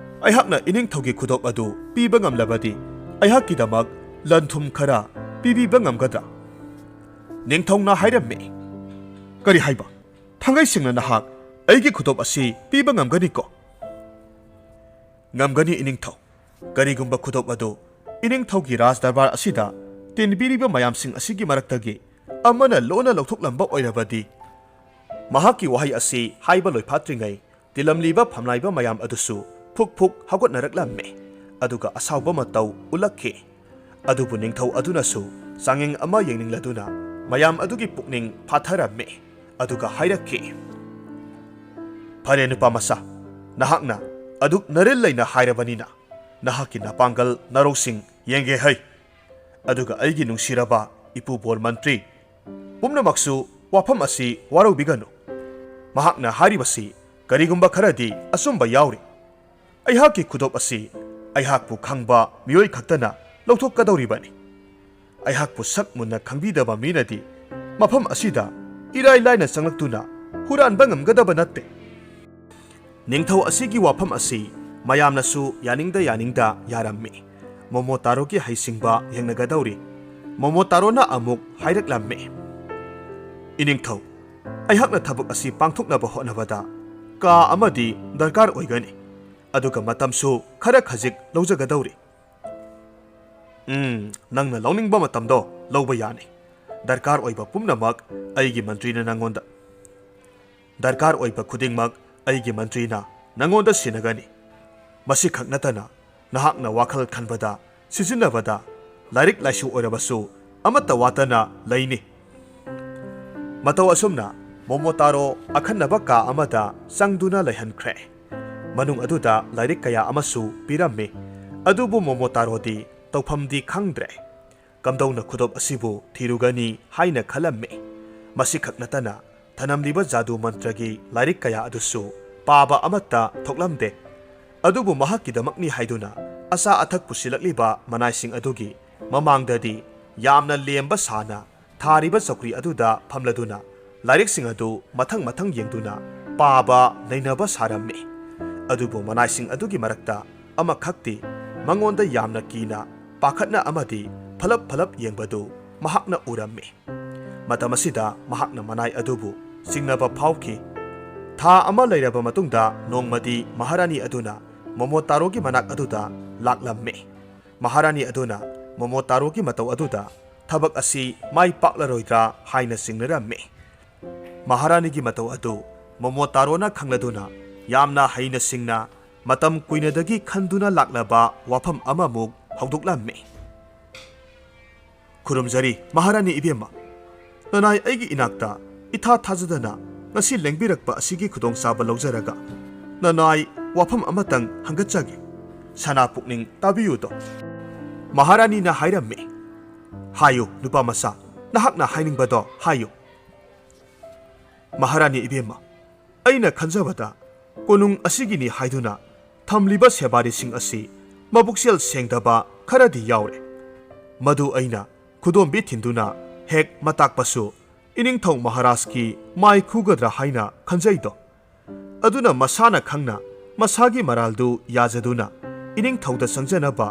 ꯑꯩꯍꯥꯛꯅ ꯏꯅꯤꯡꯊꯧꯒꯤ ꯈꯨꯗꯣꯞ ꯑꯗꯨ ꯄꯤꯕ ꯉꯝꯂꯕꯗꯤ ꯑꯩꯍꯥꯛꯀꯤꯗꯃꯛ ꯂꯟ ꯊꯨꯝ ꯈꯔ ꯄꯤꯕꯤꯕ ꯉꯝꯒꯗ꯭ꯔꯥ?" ꯅꯤꯡꯊꯧꯅ ꯍꯥꯏꯔꯝꯃꯤ, "ꯀꯔꯤ ꯍꯥꯏꯕ? ꯊꯥꯡꯒꯩ ꯁꯦꯡꯅ ꯅꯍꯥꯛ ꯑꯩꯒꯤ ꯈꯨꯗꯣꯞ ꯑꯁꯤ ꯄꯤꯕ ꯉꯝꯒꯅꯤꯀꯣ?" "ꯉꯝꯒꯅꯤ, ꯏꯅꯤꯡꯊꯧ꯫ ꯀꯔꯤꯒꯨꯝꯕ ꯈꯨꯗꯣꯞ ꯑꯗꯨ ꯏꯅꯤꯡꯊꯧꯒꯤ ꯔꯥꯖ ꯗꯔꯕꯥꯔ ꯑꯁꯤꯗ ꯇꯤꯟꯕꯤꯔꯤꯕ ꯃꯌꯥꯝꯁꯤꯡ ꯑꯁꯤꯒꯤ ꯃꯔꯛꯇꯒꯤ ꯑꯃꯅ ꯂꯣꯟꯅ ꯂꯧꯊꯣꯛꯂꯝꯕ ꯑꯣꯏꯔꯕꯗꯤ?" ꯃꯍꯥꯛꯀꯤ ꯋꯥꯍꯩ ꯑꯁꯤ ꯍꯥꯏꯕ ꯂꯣꯏꯐꯥꯠꯇ꯭ꯔꯤꯉꯩ, ꯇꯤꯜꯂꯝꯂꯤꯕ ꯐꯝꯂꯥꯏꯕ ꯃꯌꯥꯝ ꯑꯗꯨꯁꯨ ꯐꯨꯛ ꯐꯨꯛ ꯍꯧꯒꯠꯅꯔꯛꯂꯝꯃꯤ, ꯑꯗꯨꯒ ꯑꯁꯥꯎꯕ ꯃꯇꯧ ꯎꯠꯂꯛꯈꯤ꯫ ꯑꯗꯨꯕꯨ ꯅꯤꯡꯊꯧ ꯑꯗꯨꯅꯁꯨ ꯆꯥꯡꯌꯦꯡ ꯑꯃ ꯌꯦꯡꯅꯤꯡꯂꯗꯨꯅ ꯃꯌꯥꯝ ꯑꯗꯨꯒꯤ ꯄꯨꯛꯅꯤꯡ ꯐꯥꯊꯔꯝꯃꯤ, ꯑꯗꯨꯒ ꯍꯥꯏꯔꯛꯈꯤ, "ꯐꯔꯦ, ꯅꯨꯄꯥ ꯃꯆꯥ, ꯅꯍꯥꯛꯅ ꯑꯗꯨꯛ ꯅꯔꯤꯜ ꯂꯩꯅ ꯍꯥꯏꯔꯕꯅꯤꯅ, ꯅꯍꯥꯛꯀꯤ ꯅꯄꯥꯡꯒꯜ ꯅꯔꯧꯁꯤꯡ ꯌꯦꯡꯒꯦ ꯍꯩ꯫ ꯑꯗꯨꯒ ꯑꯩꯒꯤ ꯅꯨꯡꯁꯤꯔꯕ ꯏꯄꯨꯕꯣꯔ ꯃꯟꯇ꯭ꯔꯤ, ꯄꯨꯝꯅꯃꯛꯁꯨ ꯋꯥꯐꯝ ꯑꯁꯤ ꯋꯥꯔꯧꯕꯤꯒꯅꯨ꯫ ꯃꯍꯥꯛꯅ ꯍꯥꯏꯔꯤꯕꯁꯤ ꯀꯔꯤꯒꯨꯝꯕ ꯈꯔꯗꯤ ꯑꯆꯨꯝꯕ ꯌꯥꯎꯔꯤ꯫ ꯑꯩꯍꯥꯛꯀꯤ ꯈꯨꯗꯣꯞ ꯑꯁꯤ ꯑꯩꯍꯥꯛꯄꯨ ꯈꯪꯕ ꯃꯤꯑꯣꯏ ꯈꯛꯇꯅ ꯂꯧꯊꯣꯛꯀꯗꯧꯔꯤꯕꯅꯤ꯫ ꯑꯩꯍꯥꯛꯄꯨ ꯁꯛ ꯃꯨꯟꯅ ꯈꯪꯕꯤꯗꯕ ꯃꯤꯅꯗꯤ ꯃꯐꯝ ꯑꯁꯤꯗ ꯏꯔꯥꯏ ꯂꯥꯏꯅ ꯆꯪꯂꯛꯇꯨꯅ ꯍꯨꯔꯥꯟꯕ ꯉꯝꯒꯗꯕ ꯅꯠꯇꯦ꯫" ꯅꯤꯡꯊꯧ ꯑꯁꯤꯒꯤ ꯋꯥꯐꯝ ꯑꯁꯤ ꯃꯌꯥꯝꯅꯁꯨ ꯌꯥꯅꯤꯡꯗ ꯌꯥꯅꯤꯡꯗ ꯌꯥꯔꯝꯃꯤ꯫ ꯃꯣꯃꯣꯇꯥꯔꯣꯒꯤ ꯍꯩꯁꯤꯡꯕ ꯌꯦꯡꯅꯒꯗꯧꯔꯤ꯫ ꯃꯣꯃꯣꯇꯥꯔꯣꯅ ꯑꯃꯨꯛ ꯍꯥꯏꯔꯛꯂꯝꯃꯤ, "ꯏꯅꯤꯡꯊꯧ, ꯑꯩꯍꯥꯛꯅ ꯊꯕꯛ ꯑꯁꯤ ꯄꯥꯡꯊꯣꯛꯅꯕ ꯍꯣꯠꯅꯕꯗ ꯀꯥ ꯑꯃꯗꯤ ꯗꯔꯀꯥꯔ ꯑꯣꯏꯒꯅꯤ, ꯑꯗꯨꯒ ꯃꯇꯝꯁꯨ ꯈꯔ ꯈꯖꯤꯛ ꯂꯧꯖꯒꯗꯧꯔꯤ꯫" "ꯎꯝ, ꯅꯪꯅ ꯂꯧꯅꯤꯡꯕ ꯃꯇꯝꯗꯣ ꯂꯧꯕ ꯌꯥꯅꯤ꯫ ꯗꯔꯀꯥꯔ ꯑꯣꯏꯕ ꯄꯨꯝꯅꯃꯛ ꯑꯩꯒꯤ ꯃꯟꯇ꯭ꯔꯤꯅ ꯅꯪꯉꯣꯟꯗ ꯗꯔꯀꯥꯔ ꯑꯣꯏꯕ ꯈꯨꯗꯤꯡꯃꯛ ꯑꯩꯒꯤ ꯃꯟꯇ꯭ꯔꯤꯅ ꯅꯪꯉꯣꯟꯗ ꯁꯤꯟꯅꯒꯅꯤ꯫ ꯃꯁꯤꯈꯛ ꯅꯠꯇꯅ ꯅꯍꯥꯛꯅ ꯋꯥꯈꯜ ꯈꯟꯕꯗ ꯁꯤꯖꯤꯟꯅꯕꯗ ꯂꯥꯏꯔꯤꯛ ꯂꯥꯏꯁꯨ ꯑꯣꯏꯔꯕꯁꯨ ꯑꯃꯠꯇ ꯋꯥꯠꯇꯅ ꯂꯩꯅꯤ꯫" ꯃꯇꯧ ꯑꯁꯨꯝꯅ ꯃꯣꯃꯣꯇꯥꯔꯣ ꯑꯈꯟꯅꯕ ꯀꯥ ꯑꯃꯗ ꯆꯪꯗꯨꯅ ꯂꯩꯍꯟꯈ꯭ꯔꯦ꯫ ꯃꯅꯨꯡ ꯑꯗꯨꯗ ꯂꯥꯏꯔꯤꯛ ꯀꯌꯥ ꯑꯃꯁꯨ ꯄꯤꯔꯝꯃꯤ꯫ ꯑꯗꯨꯕꯨ ꯃꯣꯃꯣꯇꯥꯔꯣꯗꯤ ꯇꯧꯐꯝꯗꯤ ꯈꯪꯗ꯭ꯔꯦ꯫ ꯀꯝꯗꯧꯅ ꯈꯨꯗꯣꯞ ꯑꯁꯤꯕꯨ ꯊꯤꯔꯨꯒꯅꯤ ꯍꯥꯏꯅ ꯈꯜꯂꯝꯃꯤ꯫ ꯃꯁꯤꯈꯛ ꯅꯠꯇꯅ ꯊꯅꯝꯂꯤꯕ ꯖꯥꯗꯨ ꯃꯟꯇ꯭ꯔꯒꯤ ꯂꯥꯏꯔꯤꯛ ꯀꯌꯥ ꯑꯗꯨꯁꯨ ꯄꯥꯕ ꯑꯃꯠꯇ ꯊꯣꯛꯂꯝꯗꯦ꯫ ꯑꯗꯨꯕꯨ ꯃꯍꯥꯛꯀꯤꯗꯃꯛꯅꯤ ꯍꯥꯏꯗꯨꯅ ꯑꯆꯥ ꯑꯊꯛ ꯄꯨꯁꯤꯜꯂꯛꯂꯤꯕ ꯃꯅꯥꯏꯁꯤꯡ ꯑꯗꯨꯒꯤ ꯃꯃꯥꯡꯗꯗꯤ ꯌꯥꯝꯅ ꯂꯦꯝꯕ ꯁꯥꯅ ꯊꯥꯔꯤꯕ ꯆꯧꯀ꯭ꯔꯤ ꯑꯗꯨꯗ ꯐꯝꯂꯗꯨꯅ ꯂꯥꯏꯔꯤꯛꯁꯤꯡ ꯑꯗꯨ ꯃꯊꯪ ꯃꯊꯪ ꯌꯦꯡꯗꯨꯅ ꯄꯥꯕ ꯅꯩꯅꯕ ꯁꯥꯔꯝꯃꯤ꯫ ꯑꯗꯨꯕꯨ ꯃꯅꯥꯏꯁꯤꯡ ꯑꯗꯨꯒꯤ ꯃꯔꯛꯇ ꯑꯃꯈꯛꯇꯤ ꯃꯉꯣꯟꯗ ꯌꯥꯝꯅ ꯀꯤꯅ ꯄꯥꯈꯠꯅ ꯑꯃꯗꯤ ꯐꯂꯞ ꯐꯂꯞ ꯌꯦꯡꯕꯗꯨ ꯃꯍꯥꯛꯅ ꯎꯔꯝꯃꯤ꯫ ꯃꯇꯝ ꯑꯁꯤꯗ ꯃꯍꯥꯛꯅ ꯃꯅꯥꯏ ꯑꯗꯨꯕꯨ ꯆꯤꯡꯅꯕ ꯐꯥꯎꯈꯤ꯫ ꯊꯥ ꯑꯃ ꯂꯩꯔꯕ ꯃꯇꯨꯡꯗ ꯅꯣꯡꯃꯗꯤ ꯃꯍꯥꯔꯥꯅꯤ ꯑꯗꯨꯅ ꯃꯣꯃꯣꯇꯥꯔꯣꯒꯤ ꯃꯅꯥꯛ ꯑꯗꯨꯗ ꯂꯥꯛꯂꯝꯃꯤ꯫ ꯃꯍꯥꯔꯥꯅꯤ ꯑꯗꯨꯅ ꯃꯣꯃꯣꯇꯥꯔꯣꯒꯤ ꯃꯇꯧ ꯑꯗꯨꯗ ꯊꯕꯛ ꯑꯁꯤ ꯃꯥꯏ ꯄꯥꯛꯂꯔꯣꯏꯗ꯭ꯔꯥ ꯍꯥꯏꯅ ꯆꯤꯡꯅꯔꯝꯃꯤ꯫ ꯃꯍꯥꯔꯥꯅꯤꯒꯤ ꯃꯇꯧ ꯑꯗꯨ ꯃꯣꯃꯣꯇꯥꯔꯣꯅ ꯈꯪꯂꯗꯨꯅ ꯌꯥꯝꯅ ꯍꯩꯅ ꯁꯤꯡꯅ ꯃꯇꯝ ꯀꯨꯏꯅꯗꯒꯤ ꯈꯟꯗꯨꯅ ꯂꯥꯛꯂꯕ ꯋꯥꯐꯝ ꯑꯃꯃꯨꯛ ꯍꯧꯗꯣꯛꯂꯝꯃꯤ꯫ "ꯈꯨꯔꯨꯝꯖꯔꯤ, ꯃꯍꯥꯔꯥꯅꯤ ꯏꯕꯦꯝꯃ꯫ ꯅꯅꯥꯏ ꯑꯩꯒꯤ ꯏꯅꯥꯛꯇ ꯏꯊꯥ ꯊꯥꯖꯗꯅ ꯉꯁꯤ ꯂꯦꯡꯕꯤꯔꯛꯄ ꯑꯁꯤꯒꯤ ꯈꯨꯗꯣꯡꯆꯥꯕ ꯂꯧꯖꯔꯒ ꯅꯅꯥꯏ ꯋꯥꯐꯝ ꯑꯃꯇꯪ ꯍꯪꯒꯠꯆꯒꯦ꯫ ꯁꯅꯥ ꯄꯨꯛꯅꯤꯡ ꯇꯥꯕꯤꯌꯨꯗꯣ꯫" ꯃꯍꯥꯔꯥꯅꯤꯅ ꯍꯥꯏꯔꯝꯃꯤ꯫ "ꯍꯥꯏꯌꯨ, ꯅꯨꯄꯥ ꯃꯆꯥ, ꯅꯍꯥꯛꯅ ꯍꯥꯏꯅꯤꯡꯕꯗꯣ ꯍꯥꯏꯌꯨ꯫" "ꯃꯍꯥꯔꯥꯅꯤ ꯏꯕꯦꯝꯃ, ꯑꯩꯅ ꯈꯟꯖꯕꯗ ꯀꯣꯅꯨꯡ ꯑꯁꯤꯒꯤꯅꯤ ꯍꯥꯏꯗꯨꯅ ꯊꯝꯂꯤꯕ ꯁꯦꯕꯥꯔꯤꯁꯤꯡ ꯑꯁꯤ ꯃꯕꯨꯛꯆꯦꯜ ꯁꯦꯡꯗꯕ ꯈꯔꯗꯤ ꯌꯥꯎꯔꯦ꯫ ꯃꯗꯨ ꯑꯩꯅ ꯈꯨꯗꯣꯝꯕꯤ ꯊꯤꯟꯗꯨꯅ ꯍꯦꯛ ꯃꯇꯥꯛꯄꯁꯨ ꯏꯅꯤꯡꯊꯧ ꯃꯍꯥꯔꯥꯖꯀꯤ ꯃꯥꯏ ꯈꯨꯒꯗ꯭ꯔꯥ ꯍꯥꯏꯅ ꯈꯟꯖꯩꯗꯣ꯫ ꯑꯗꯨꯅ ꯃꯁꯥꯅ ꯈꯪꯅ ꯃꯁꯥꯒꯤ ꯃꯔꯥꯜꯗꯨ ꯌꯥꯖꯗꯨꯅ ꯏꯅꯤꯡꯊꯧꯗ ꯆꯪꯖꯅꯕ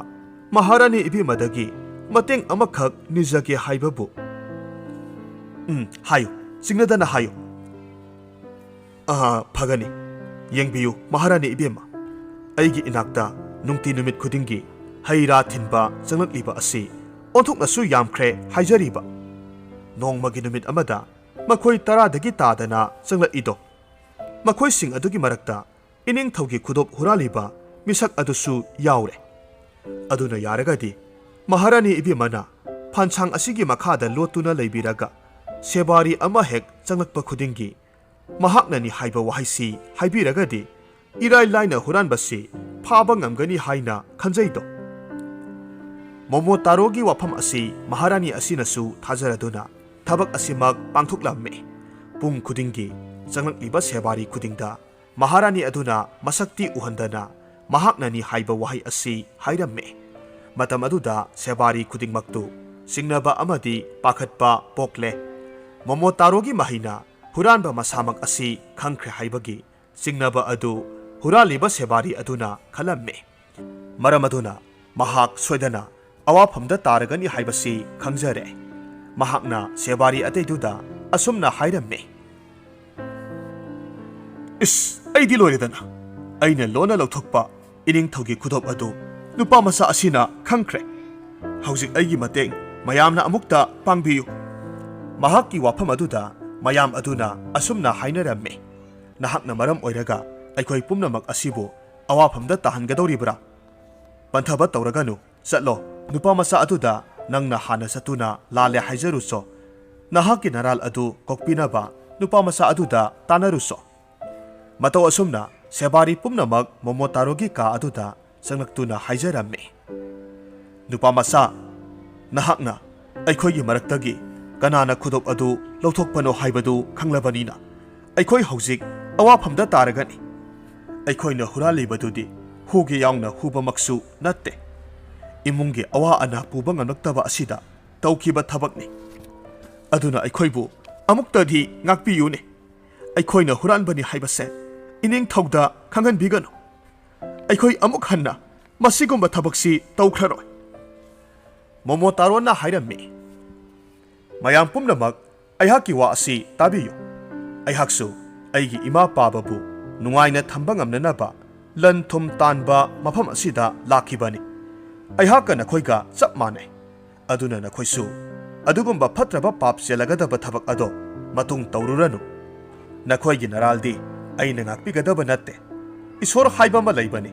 ꯃꯍꯥꯔꯥꯅꯤ ꯏꯕꯦꯝꯃꯗꯒꯤ ꯃꯇꯦꯡ ꯑꯃꯈꯛ ꯅꯤꯖꯒꯦ ꯍꯥꯏꯕꯕꯨ꯫" "ꯎꯝ, ꯍꯥꯏꯌꯨ, ꯆꯤꯡꯅꯗꯅ ꯍꯥꯏꯌꯨ꯫" "ꯑꯥ, ꯐꯒꯅꯤ꯫ ꯌꯦꯡꯕꯤꯌꯨ, ꯃꯍꯥꯔꯥꯅꯤ ꯏꯕꯦꯝꯃ, ꯑꯩꯒꯤ ꯏꯅꯥꯛꯇ ꯅꯨꯡꯇꯤ ꯅꯨꯃꯤꯠ ꯈꯨꯗꯤꯡꯒꯤ ꯍꯩ ꯔꯥ ꯊꯤꯟꯕ ꯆꯪꯂꯛꯂꯤꯕ ꯑꯁꯤ ꯑꯣꯟꯊꯣꯛꯅꯁꯨ ꯌꯥꯝꯈ꯭ꯔꯦ ꯍꯥꯏꯖꯔꯤꯕ꯫ ꯅꯣꯡꯃꯒꯤ ꯅꯨꯃꯤꯠ ꯑꯃꯗ ꯃꯈꯣꯏ ꯇꯔꯥꯗꯒꯤ ꯇꯥꯗꯅ ꯆꯪꯂꯛꯏꯗꯣ꯫ ꯃꯈꯣꯏꯁꯤꯡ ꯑꯗꯨꯒꯤ ꯃꯔꯛꯇ ꯏꯅꯤꯡꯊꯧꯒꯤ ꯈꯨꯗꯣꯞ ꯍꯨꯔꯥꯜꯂꯤꯕ ꯃꯤꯁꯛ ꯑꯗꯨꯁꯨ ꯌꯥꯎꯔꯦ꯫ ꯑꯗꯨꯅ ꯌꯥꯔꯒꯗꯤ ꯃꯍꯥꯔꯥꯅꯤ ꯏꯕꯦꯝꯃꯅ ꯐꯥꯟꯁꯥꯡ ꯑꯁꯤꯒꯤ ꯃꯈꯥꯗ ꯂꯣꯠꯇꯨꯅ ꯂꯩꯕꯤꯔꯒ ꯁꯦꯕꯥꯔꯤ ꯑꯃ ꯍꯦꯛ ꯆꯪꯂꯛꯄ ꯈꯨꯗꯤꯡꯒꯤ ꯃꯍꯥꯛꯅꯅꯤ ꯍꯥꯏꯕ ꯋꯥꯍꯩꯁꯤ ꯍꯥꯏꯕꯤꯔꯒꯗꯤ ꯏꯔꯥꯏ ꯂꯥꯏꯅ ꯍꯨꯔꯥꯟꯕꯁꯤ ꯐꯥꯕ ꯉꯝꯒꯅꯤ ꯍꯥꯏꯅ ꯈꯟꯖꯩꯗꯣ꯫" ꯃꯣꯃꯣꯇꯥꯔꯣꯒꯤ ꯋꯥꯐꯝ ꯑꯁꯤ ꯃꯍꯥꯔꯥꯅꯤ ꯑꯁꯤꯅꯁꯨ ꯊꯥꯖꯔꯗꯨꯅ ꯊꯕꯛ ꯑꯁꯤꯃꯛ ꯄꯥꯡꯊꯣꯛꯂꯝꯃꯤ꯫ ꯄꯨꯡ ꯈꯨꯗꯤꯡꯒꯤ ꯆꯪꯂꯛꯂꯤꯕ ꯁꯦꯕꯥꯔꯤ ꯈꯨꯗꯤꯡꯗ ꯃꯍꯥꯔꯥꯅꯤ ꯑꯗꯨꯅ ꯃꯁꯛꯇꯤ ꯎꯍꯟꯗꯅ ꯃꯍꯥꯛꯅꯅꯤ ꯍꯥꯏꯕ ꯋꯥꯍꯩ ꯑꯁꯤ ꯍꯥꯏꯔꯝꯃꯤ꯫ ꯃꯇꯝ ꯑꯗꯨꯗ ꯁꯦꯕꯥꯔꯤ ꯈꯨꯗꯤꯡꯃꯛꯇꯨ ꯆꯤꯡꯅꯕ ꯑꯃꯗꯤ ꯄꯥꯈꯠꯄ ꯄꯣꯛꯂꯦ꯫ ꯃꯣꯃꯣꯇꯥꯔꯣꯒꯤ ꯃꯍꯩꯅ ꯍꯨꯔꯥꯟꯕ ꯃꯁꯥꯃꯛ ꯑꯁꯤ ꯈꯪꯈ꯭ꯔꯦ ꯍꯥꯏꯕꯒꯤ ꯆꯤꯡꯅꯕ ꯑꯗꯨ ꯍꯨꯔꯥꯜꯂꯤꯕ ꯁꯦꯕꯥꯔꯤ ꯑꯗꯨꯅ ꯈꯜꯂꯝꯃꯤ꯫ ꯃꯔꯝ ꯑꯗꯨꯅ ꯃꯍꯥꯛ ꯁꯣꯏꯗꯅ ꯑꯋꯥꯐꯝꯗ ꯇꯥꯔꯒꯅꯤ ꯍꯥꯏꯕꯁꯤ ꯈꯪꯖꯔꯦ꯫ ꯃꯍꯥꯛꯅ ꯁꯦꯕꯥꯔꯤ ꯑꯇꯩꯗꯨꯗ ꯑꯁꯨꯝꯅ ꯍꯥꯏꯔꯝꯃꯤ, "ꯏꯁ, ꯑꯩꯗꯤ ꯂꯣꯏꯔꯦꯗꯅ꯫ ꯑꯩꯅ ꯂꯣꯟꯅ ꯂꯧꯊꯣꯛꯄ ꯏꯅꯤꯡꯊꯧꯒꯤ ꯈꯨꯗꯣꯞ ꯑꯗꯨ ꯅꯨꯄꯥ ꯃꯆꯥ ꯑꯁꯤꯅ ꯈꯪꯈ꯭ꯔꯦ꯫ ꯍꯧꯖꯤꯛ ꯑꯩꯒꯤ ꯃꯇꯦꯡ ꯃꯌꯥꯝꯅ ꯑꯃꯨꯛꯇ ꯄꯥꯡꯕꯤꯌꯨ꯫" ꯃꯍꯥꯛꯀꯤ ꯋꯥꯐꯝ ꯑꯗꯨꯗ ꯃꯌꯥꯝ ꯑꯗꯨꯅ ꯑꯁꯨꯝꯅ ꯍꯥꯏꯅꯔꯝꯃꯤ, "ꯅꯍꯥꯛꯅ ꯃꯔꯝ ꯑꯣꯏꯔꯒ ꯑꯩꯈꯣꯏ ꯄꯨꯝꯅꯃꯛ ꯑꯁꯤꯕꯨ ꯑꯋꯥꯐꯝꯗ ꯇꯥꯍꯟꯒꯗꯧꯔꯤꯕ꯭ꯔꯥ? ꯄꯟꯊꯕ ꯇꯧꯔꯒꯅꯨ, ꯆꯠꯂꯣ꯫ ꯅꯨꯄꯥ ꯃꯆꯥ ꯑꯗꯨꯗ ꯅꯪꯅ ꯍꯥꯟꯅ ꯆꯠꯇꯨꯅ ꯂꯥꯜꯂꯦ ꯍꯥꯏꯖꯔꯨꯆꯣ꯫ ꯅꯍꯥꯛꯀꯤ ꯅꯔꯥꯜ ꯑꯗꯨ ꯀꯣꯛꯄꯤꯅꯕ ꯅꯨꯄꯥ ꯃꯆꯥ ꯑꯗꯨꯗ ꯇꯥꯟꯅꯔꯨꯆꯣ꯫" ꯃꯇꯧ ꯑꯁꯨꯝꯅ ꯁꯦꯕꯥꯔꯤ ꯄꯨꯝꯅꯃꯛ ꯃꯣꯃꯣꯇꯥꯔꯣꯒꯤ ꯀꯥ ꯑꯗꯨꯗ ꯆꯪꯂꯛꯇꯨꯅ ꯍꯥꯏꯖꯔꯝꯃꯤ, "ꯅꯨꯄꯥ ꯃꯆꯥ, ꯅꯍꯥꯛꯅ ꯑꯩꯈꯣꯏꯒꯤ ꯃꯔꯛꯇꯒꯤ ꯀꯅꯥꯅ ꯈꯨꯗꯣꯞ ꯑꯗꯨ ꯂꯧꯊꯣꯛꯄꯅꯣ ꯍꯥꯏꯕꯗꯨ ꯈꯪꯂꯕꯅꯤꯅ, ꯑꯩꯈꯣꯏ ꯍꯧꯖꯤꯛ ꯑꯋꯥꯐꯝꯗ ꯇꯥꯔꯒꯅꯤ꯫ ꯑꯩꯈꯣꯏꯅ ꯍꯨꯔꯥꯜꯂꯤꯕꯗꯨꯗꯤ ꯍꯨꯒꯦ ꯌꯥꯎꯅ ꯍꯨꯕꯃꯛꯁꯨ ꯅꯠꯇꯦ꯫ ꯏꯃꯨꯡꯒꯤ ꯑꯋꯥ ꯑꯅꯥ ꯄꯨꯕ ꯉꯝꯂꯛꯇꯕ ꯑꯁꯤꯗ ꯇꯧꯈꯤꯕ ꯊꯕꯛꯅꯤ꯫ ꯑꯗꯨꯅ ꯑꯩꯈꯣꯏꯕꯨ ꯑꯃꯨꯛꯇꯗꯤ ꯉꯥꯛꯄꯤꯌꯨꯅꯦ꯫ ꯑꯩꯈꯣꯏꯅ ꯍꯨꯔꯥꯟꯕꯅꯤ ꯍꯥꯏꯕꯁꯦ ꯏꯅꯤꯡꯊꯧꯗ ꯈꯪꯍꯟꯕꯤꯒꯅꯨ꯫ ꯑꯩꯈꯣꯏ ꯑꯃꯨꯛ ꯍꯟꯅ ꯃꯁꯤꯒꯨꯝꯕ ꯊꯕꯛꯁꯤ ꯇꯧꯈ꯭ꯔꯔꯣꯏ꯫" ꯃꯣꯃꯣꯇꯥꯔꯣꯅ ꯍꯥꯏꯔꯝꯃꯤ, "ꯃꯌꯥꯝ ꯄꯨꯝꯅꯃꯛ ꯑꯩꯍꯥꯛꯀꯤ ꯋꯥ ꯑꯁꯤ ꯇꯥꯕꯤꯌꯨ꯫ ꯑꯩꯍꯥꯛꯁꯨ ꯑꯩꯒꯤ ꯏꯃꯥ ꯄꯥꯕꯕꯨ ꯅꯨꯡꯉꯥꯏꯅ ꯊꯝꯕ ꯉꯝꯅꯅꯕ ꯂꯟ ꯊꯨꯝ ꯇꯥꯟꯕ ꯃꯐꯝ ꯑꯁꯤꯗ ꯂꯥꯛꯈꯤꯕꯅꯤ꯫ ꯑꯩꯍꯥꯛꯀ ꯅꯈꯣꯏꯒ ꯆꯞ ꯃꯥꯟꯅꯩ꯫ ꯑꯗꯨꯅ ꯅꯈꯣꯏꯁꯨ ꯑꯗꯨꯒꯨꯝꯕ ꯐꯠꯇ꯭ꯔꯕ ꯄꯥꯞ ꯆꯦꯜꯂꯒꯗꯕ ꯊꯕꯛ ꯑꯗꯣ ꯃꯇꯨꯡ ꯇꯧꯔꯨꯔꯅꯨ꯫ ꯅꯈꯣꯏꯒꯤ ꯅꯔꯥꯜꯗꯤ ꯑꯩꯅ ꯉꯥꯛꯄꯤꯒꯗꯕ ꯅꯠꯇꯦ꯫ ꯏꯁꯣꯔ ꯍꯥꯏꯕ ꯑꯃ ꯂꯩꯕꯅꯤ,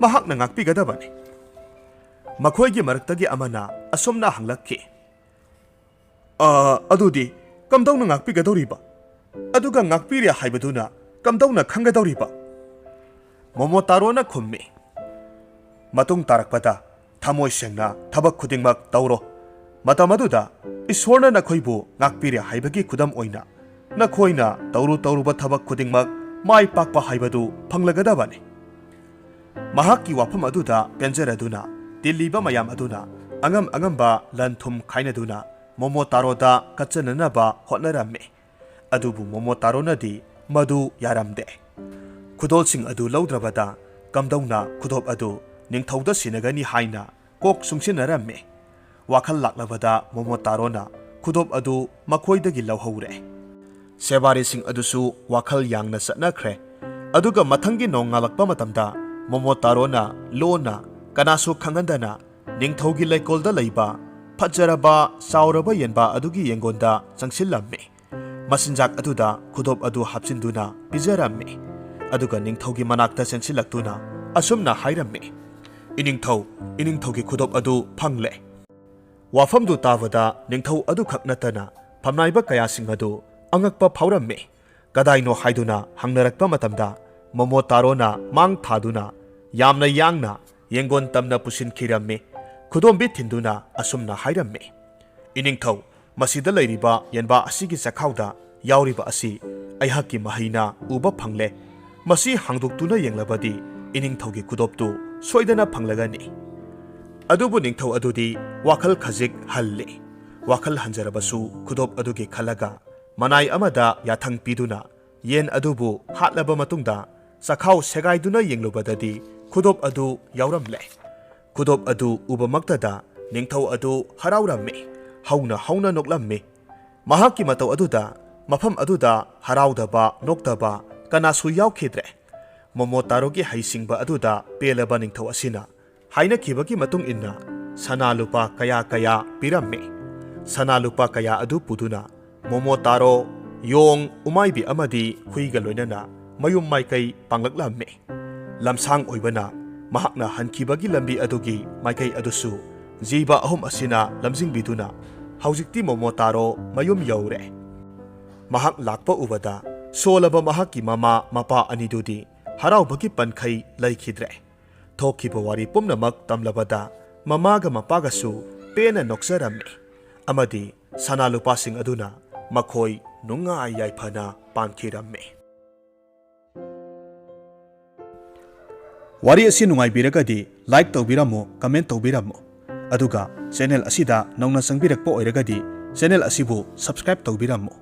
ꯃꯍꯥꯛꯅ ꯉꯥꯛꯄꯤꯒꯗꯕꯅꯤ꯫" ꯃꯈꯣꯏꯒꯤ ꯃꯔꯛꯇꯒꯤ ꯑꯃꯅ ꯑꯁꯨꯝꯅ ꯍꯪꯂꯛꯈꯤ, "ꯑ, ꯑꯗꯨꯗꯤ ꯀꯝꯗꯧꯅ ꯉꯥꯛꯄꯤꯒꯗꯧꯔꯤꯕ? ꯑꯗꯨꯒ ꯉꯥꯛꯄꯤꯔꯦ ꯍꯥꯏꯕꯗꯨꯅ ꯀꯝꯗꯧꯅ ꯈꯪꯒꯗꯧꯔꯤꯕ?" ꯃꯣꯃꯣꯇꯥꯔꯣꯅ ꯈꯨꯝꯃꯤ, "ꯃꯇꯨꯡ ꯇꯥꯔꯛꯄꯗ ꯊꯃꯣꯏ ꯁꯦꯡꯅ ꯊꯕꯛ ꯈꯨꯗꯤꯡꯃꯛ ꯇꯧꯔꯣ꯫ ꯃꯇꯝ ꯑꯗꯨꯗ ꯏꯁꯣꯔꯅ ꯅꯈꯣꯏꯕꯨ ꯉꯥꯛꯄꯤꯔꯦ ꯍꯥꯏꯕꯒꯤ ꯈꯨꯗꯝ ꯑꯣꯏꯅ ꯅꯈꯣꯏꯅ ꯇꯧꯔꯨ ꯇꯧꯔꯨꯕ ꯊꯕꯛ ꯈꯨꯗꯤꯡꯃꯛ ꯃꯥꯏ ꯄꯥꯛꯄ ꯍꯥꯏꯕꯗꯨ ꯐꯪꯂꯒꯗꯕꯅꯤ꯫ ꯃꯍꯥꯛꯀꯤ ꯋꯥꯐꯝ ꯑꯗꯨꯗ ꯄꯦꯟꯖꯔꯗꯨꯅ ꯇꯤꯜꯂꯤꯕ ꯃꯌꯥꯝ ꯑꯗꯨꯅ ꯑꯉꯝ ꯑꯉꯝꯕ ꯂꯟ ꯊꯨꯝ ꯈꯥꯏꯅꯗꯨꯅ ꯃꯣꯃꯣꯇꯥꯔꯣꯗ ꯀꯠꯆꯅꯅꯕ ꯍꯣꯠꯅꯔꯝꯃꯤ꯫ ꯑꯗꯨꯕꯨ ꯃꯣꯃꯣꯇꯥꯔꯣꯅꯗꯤ ꯃꯗꯨ ꯌꯥꯔꯝꯗꯦ꯫ ꯈꯨꯗꯣꯜꯁꯤꯡ ꯑꯗꯨ ꯂꯧꯗ꯭ꯔꯕꯗ ꯀꯝꯗꯧꯅ ꯈꯨꯗꯣꯞ ꯑꯗꯨ ꯅꯤꯡꯊꯧꯗ ꯁꯤꯟꯅꯒꯅꯤ ꯍꯥꯏꯅ ꯀꯣꯛ ꯁꯨꯡꯁꯤꯟꯅꯔꯝꯃꯤ꯫ ꯋꯥꯈꯜ ꯂꯥꯛꯂꯕꯗ ꯃꯣꯃꯣꯇꯥꯔꯣꯅ ꯈꯨꯗꯣꯞ ꯑꯗꯨ ꯃꯈꯣꯏꯗꯒꯤ ꯂꯧꯍꯧꯔꯦ꯫ ꯁꯦꯕꯥꯔꯤꯁꯤꯡ ꯑꯗꯨꯁꯨ ꯋꯥꯈꯜ ꯌꯥꯡꯅ ꯆꯠꯅꯈ꯭ꯔꯦ꯫ ꯑꯗꯨꯒ ꯃꯊꯪꯒꯤ ꯅꯣꯡꯉꯥꯜꯂꯛꯄ ꯃꯇꯝꯗ ꯃꯣꯃꯣꯇꯥꯔꯣꯅ ꯂꯣꯟꯅ ꯀꯅꯥꯁꯨ ꯈꯪꯍꯟꯗꯅ ꯅꯤꯡꯊꯧꯒꯤ ꯂꯩꯀꯣꯜꯗ ꯂꯩꯕ ꯐꯖꯔꯕ ꯆꯥꯎꯔꯕ ꯌꯦꯟꯕꯥ ꯑꯗꯨꯒꯤ ꯌꯦꯡꯒꯣꯟꯗ ꯆꯪꯁꯤꯜꯂꯝꯃꯤ꯫ ꯃꯆꯤꯟꯖꯥꯛ ꯑꯗꯨꯗ ꯈꯨꯗꯣꯞ ꯑꯗꯨ ꯍꯥꯞꯆꯤꯟꯗꯨꯅ ꯄꯤꯖꯔꯝꯃꯤ꯫ ꯑꯗꯨꯒ ꯅꯤꯡꯊꯧꯒꯤ ꯃꯅꯥꯛꯇ ꯆꯦꯟꯁꯤꯜꯂꯛꯇꯨꯅ ꯑꯁꯨꯝꯅ ꯍꯥꯏꯔꯝꯃꯤ, "ꯏꯅꯤꯡꯊꯧ, ꯏꯅꯤꯡꯊꯧꯒꯤ ꯈꯨꯗꯣꯞ ꯑꯗꯨ ꯐꯪꯂꯦ!" ꯋꯥꯐꯝꯗꯨ ꯇꯥꯕꯗ ꯅꯤꯡꯊꯧ ꯑꯗꯨꯈꯛ ꯅꯠꯇꯅ ꯐꯝꯅꯥꯏꯕ ꯀꯌꯥꯁꯤꯡ ꯑꯗꯨ ꯑꯉꯛꯄ ꯐꯥꯎꯔꯝꯃꯤ꯫ ꯀꯗꯥꯏꯅꯣ ꯍꯥꯏꯗꯨꯅ ꯍꯪꯅꯔꯛꯄ ꯃꯇꯝꯗ ꯃꯣꯃꯣꯇꯥꯔꯣꯅ ꯃꯥꯡ ꯊꯥꯗꯨꯅ ꯌꯥꯝꯅ ꯌꯥꯡꯅ ꯌꯦꯡꯒꯣꯟ ꯇꯝꯅ ꯄꯨꯁꯤꯟꯈꯤꯔꯝꯃꯤ꯫ ꯈꯨꯗꯣꯝꯕꯤ ꯊꯤꯟꯗꯨꯅ ꯑꯁꯨꯝꯅ ꯍꯥꯏꯔꯝꯃꯤ, "ꯏꯅꯤꯡꯊꯧ, ꯃꯁꯤꯗ ꯂꯩꯔꯤꯕ ꯌꯦꯟꯕꯥ ꯑꯁꯤꯒꯤ ꯆꯈꯥꯎꯗ ꯌꯥꯎꯔꯤꯕ ꯑꯁꯤ ꯑꯩꯍꯥꯛꯀꯤ ꯃꯍꯩꯅ ꯎꯕ ꯐꯪꯂꯦ꯫ ꯃꯁꯤ ꯍꯥꯡꯗꯣꯛꯇꯨꯅ ꯌꯦꯡꯂꯕꯗꯤ ꯏꯅꯤꯡꯊꯧꯒꯤ ꯈꯨꯗꯣꯞꯇꯨ ꯁꯣꯏꯗꯅ ꯐꯪꯂꯒꯅꯤ꯫" ꯑꯗꯨꯕꯨ ꯅꯤꯡꯊꯧ ꯑꯗꯨꯗꯤ ꯋꯥꯈꯜ ꯈꯖꯤꯛ ꯍꯜꯂꯤ꯫ ꯋꯥꯈꯜ ꯍꯟꯖꯔꯕꯁꯨ ꯈꯨꯗꯣꯞ ꯑꯗꯨꯒꯤ ꯈꯜꯂꯒ ꯃꯅꯥꯏ ꯑꯃꯗ ꯌꯥꯊꯪ ꯄꯤꯗꯨꯅ ꯌꯦꯟ ꯑꯗꯨꯕꯨ ꯍꯥꯠꯂꯕ ꯃꯇꯨꯡꯗ ꯆꯈꯥꯎ ꯁꯦꯒꯥꯏꯗꯨꯅ ꯌꯦꯡꯂꯨꯕꯗꯗꯤ ꯈꯨꯗꯣꯞ ꯑꯗꯨ ꯌꯥꯎꯔꯝꯂꯦ꯫ ꯈꯨꯗꯣꯞ ꯑꯗꯨ ꯎꯕꯃꯛꯇꯗ ꯅꯤꯡꯊꯧ ꯑꯗꯨ ꯍꯔꯥꯎꯔꯝꯃꯤ꯫ ꯍꯧꯅ ꯍꯧꯅ ꯅꯣꯛꯂꯝꯃꯤ꯫ ꯃꯍꯥꯛꯀꯤ ꯃꯇꯧ ꯑꯗꯨꯗ ꯃꯐꯝ ꯑꯗꯨꯗ ꯍꯔꯥꯎꯗꯕ, ꯅꯣꯛꯇꯕ ꯀꯅꯥꯁꯨ ꯌꯥꯎꯈꯤꯗ꯭ꯔꯦ꯫ ꯃꯣꯃꯣꯇꯥꯔꯣꯒꯤ ꯍꯩꯁꯤꯡꯕ ꯑꯗꯨꯗ ꯄꯦꯜꯂꯕ ꯅꯤꯡꯊꯧ ꯑꯁꯤꯅ ꯍꯥꯏꯅꯈꯤꯕꯒꯤ ꯃꯇꯨꯡ ꯏꯟꯅ ꯁꯅꯥ ꯂꯨꯄꯥ ꯀꯌꯥ ꯀꯌꯥ ꯄꯤꯔꯝꯃꯤ꯫ ꯁꯅꯥ ꯂꯨꯄꯥ ꯀꯌꯥ ꯑꯗꯨ ꯄꯨꯗꯨꯅ ꯃꯣꯃꯣꯇꯥꯔꯣ, ꯌꯣꯡ, ꯎꯃꯥꯏꯕꯤ ꯑꯃꯗꯤ ꯍꯨꯏꯒ ꯂꯣꯏꯅꯅ ꯃꯌꯨꯝ ꯃꯥꯏꯀꯩ ꯄꯥꯡꯂꯛꯂꯝꯃꯤ꯫ ꯂꯝꯁꯥꯡ ꯑꯣꯏꯕꯅ ꯃꯍꯥꯛꯅ ꯍꯟꯈꯤꯕꯒꯤ ꯂꯝꯕꯤ ꯑꯗꯨꯒꯤ ꯃꯥꯏꯀꯩ ꯑꯗꯨꯁꯨ ꯖꯤꯕ ꯑꯍꯨꯝ ꯑꯁꯤꯅ ꯂꯝꯖꯤꯡꯕꯤꯗꯨꯅ ꯍꯧꯖꯤꯛꯇꯤ ꯃꯣꯃꯣꯇꯥꯔꯣ ꯃꯌꯨꯝ ꯌꯧꯔꯦ꯫ ꯃꯍꯥꯛ ꯂꯥꯛꯄ ꯎꯕꯗ ꯁꯣꯜꯂꯕ ꯃꯍꯥꯛꯀꯤ ꯃꯃꯥ ꯃꯄꯥ ꯑꯅꯤꯗꯨꯗꯤ ꯍꯔꯥꯎꯕꯒꯤ ꯄꯟꯈꯩ ꯂꯩꯈꯤꯗ꯭ꯔꯦ꯫ ꯊꯣꯛꯈꯤꯕ ꯋꯥꯔꯤ ꯄꯨꯝꯅꯃꯛ ꯇꯝꯂꯕꯗ ꯃꯃꯥꯒ ꯃꯄꯥꯒꯁꯨ ꯄꯦꯟꯅ ꯅꯣꯛꯆꯔꯝꯃꯤ ꯑꯃꯗꯤ ꯁꯅꯥ ꯂꯨꯄꯥꯁꯤꯡ ꯑꯗꯨꯅ ꯃꯈꯣꯏ ꯅꯨꯡꯉꯥꯏ ꯌꯥꯏꯐꯅ ꯄꯥꯟꯈꯤꯔꯝꯃꯤ꯫ ꯋꯥꯔꯤ ꯑꯁꯤ ꯅꯨꯡꯉꯥꯏꯕꯤꯔꯒꯗꯤ like ꯇꯧꯕꯤꯔꯝꯃꯨ, comment ꯇꯧꯕꯤꯔꯝꯃꯨ꯫ ꯑꯗꯨꯒ channel ꯑꯁꯤꯗ ꯅꯧꯅ ꯆꯪꯕꯤꯔꯛꯄ ꯑꯣꯏꯔꯒꯗꯤ channel ꯑꯁꯤꯕꯨ subscribe ꯇꯧꯕꯤꯔꯝꯃꯨ꯫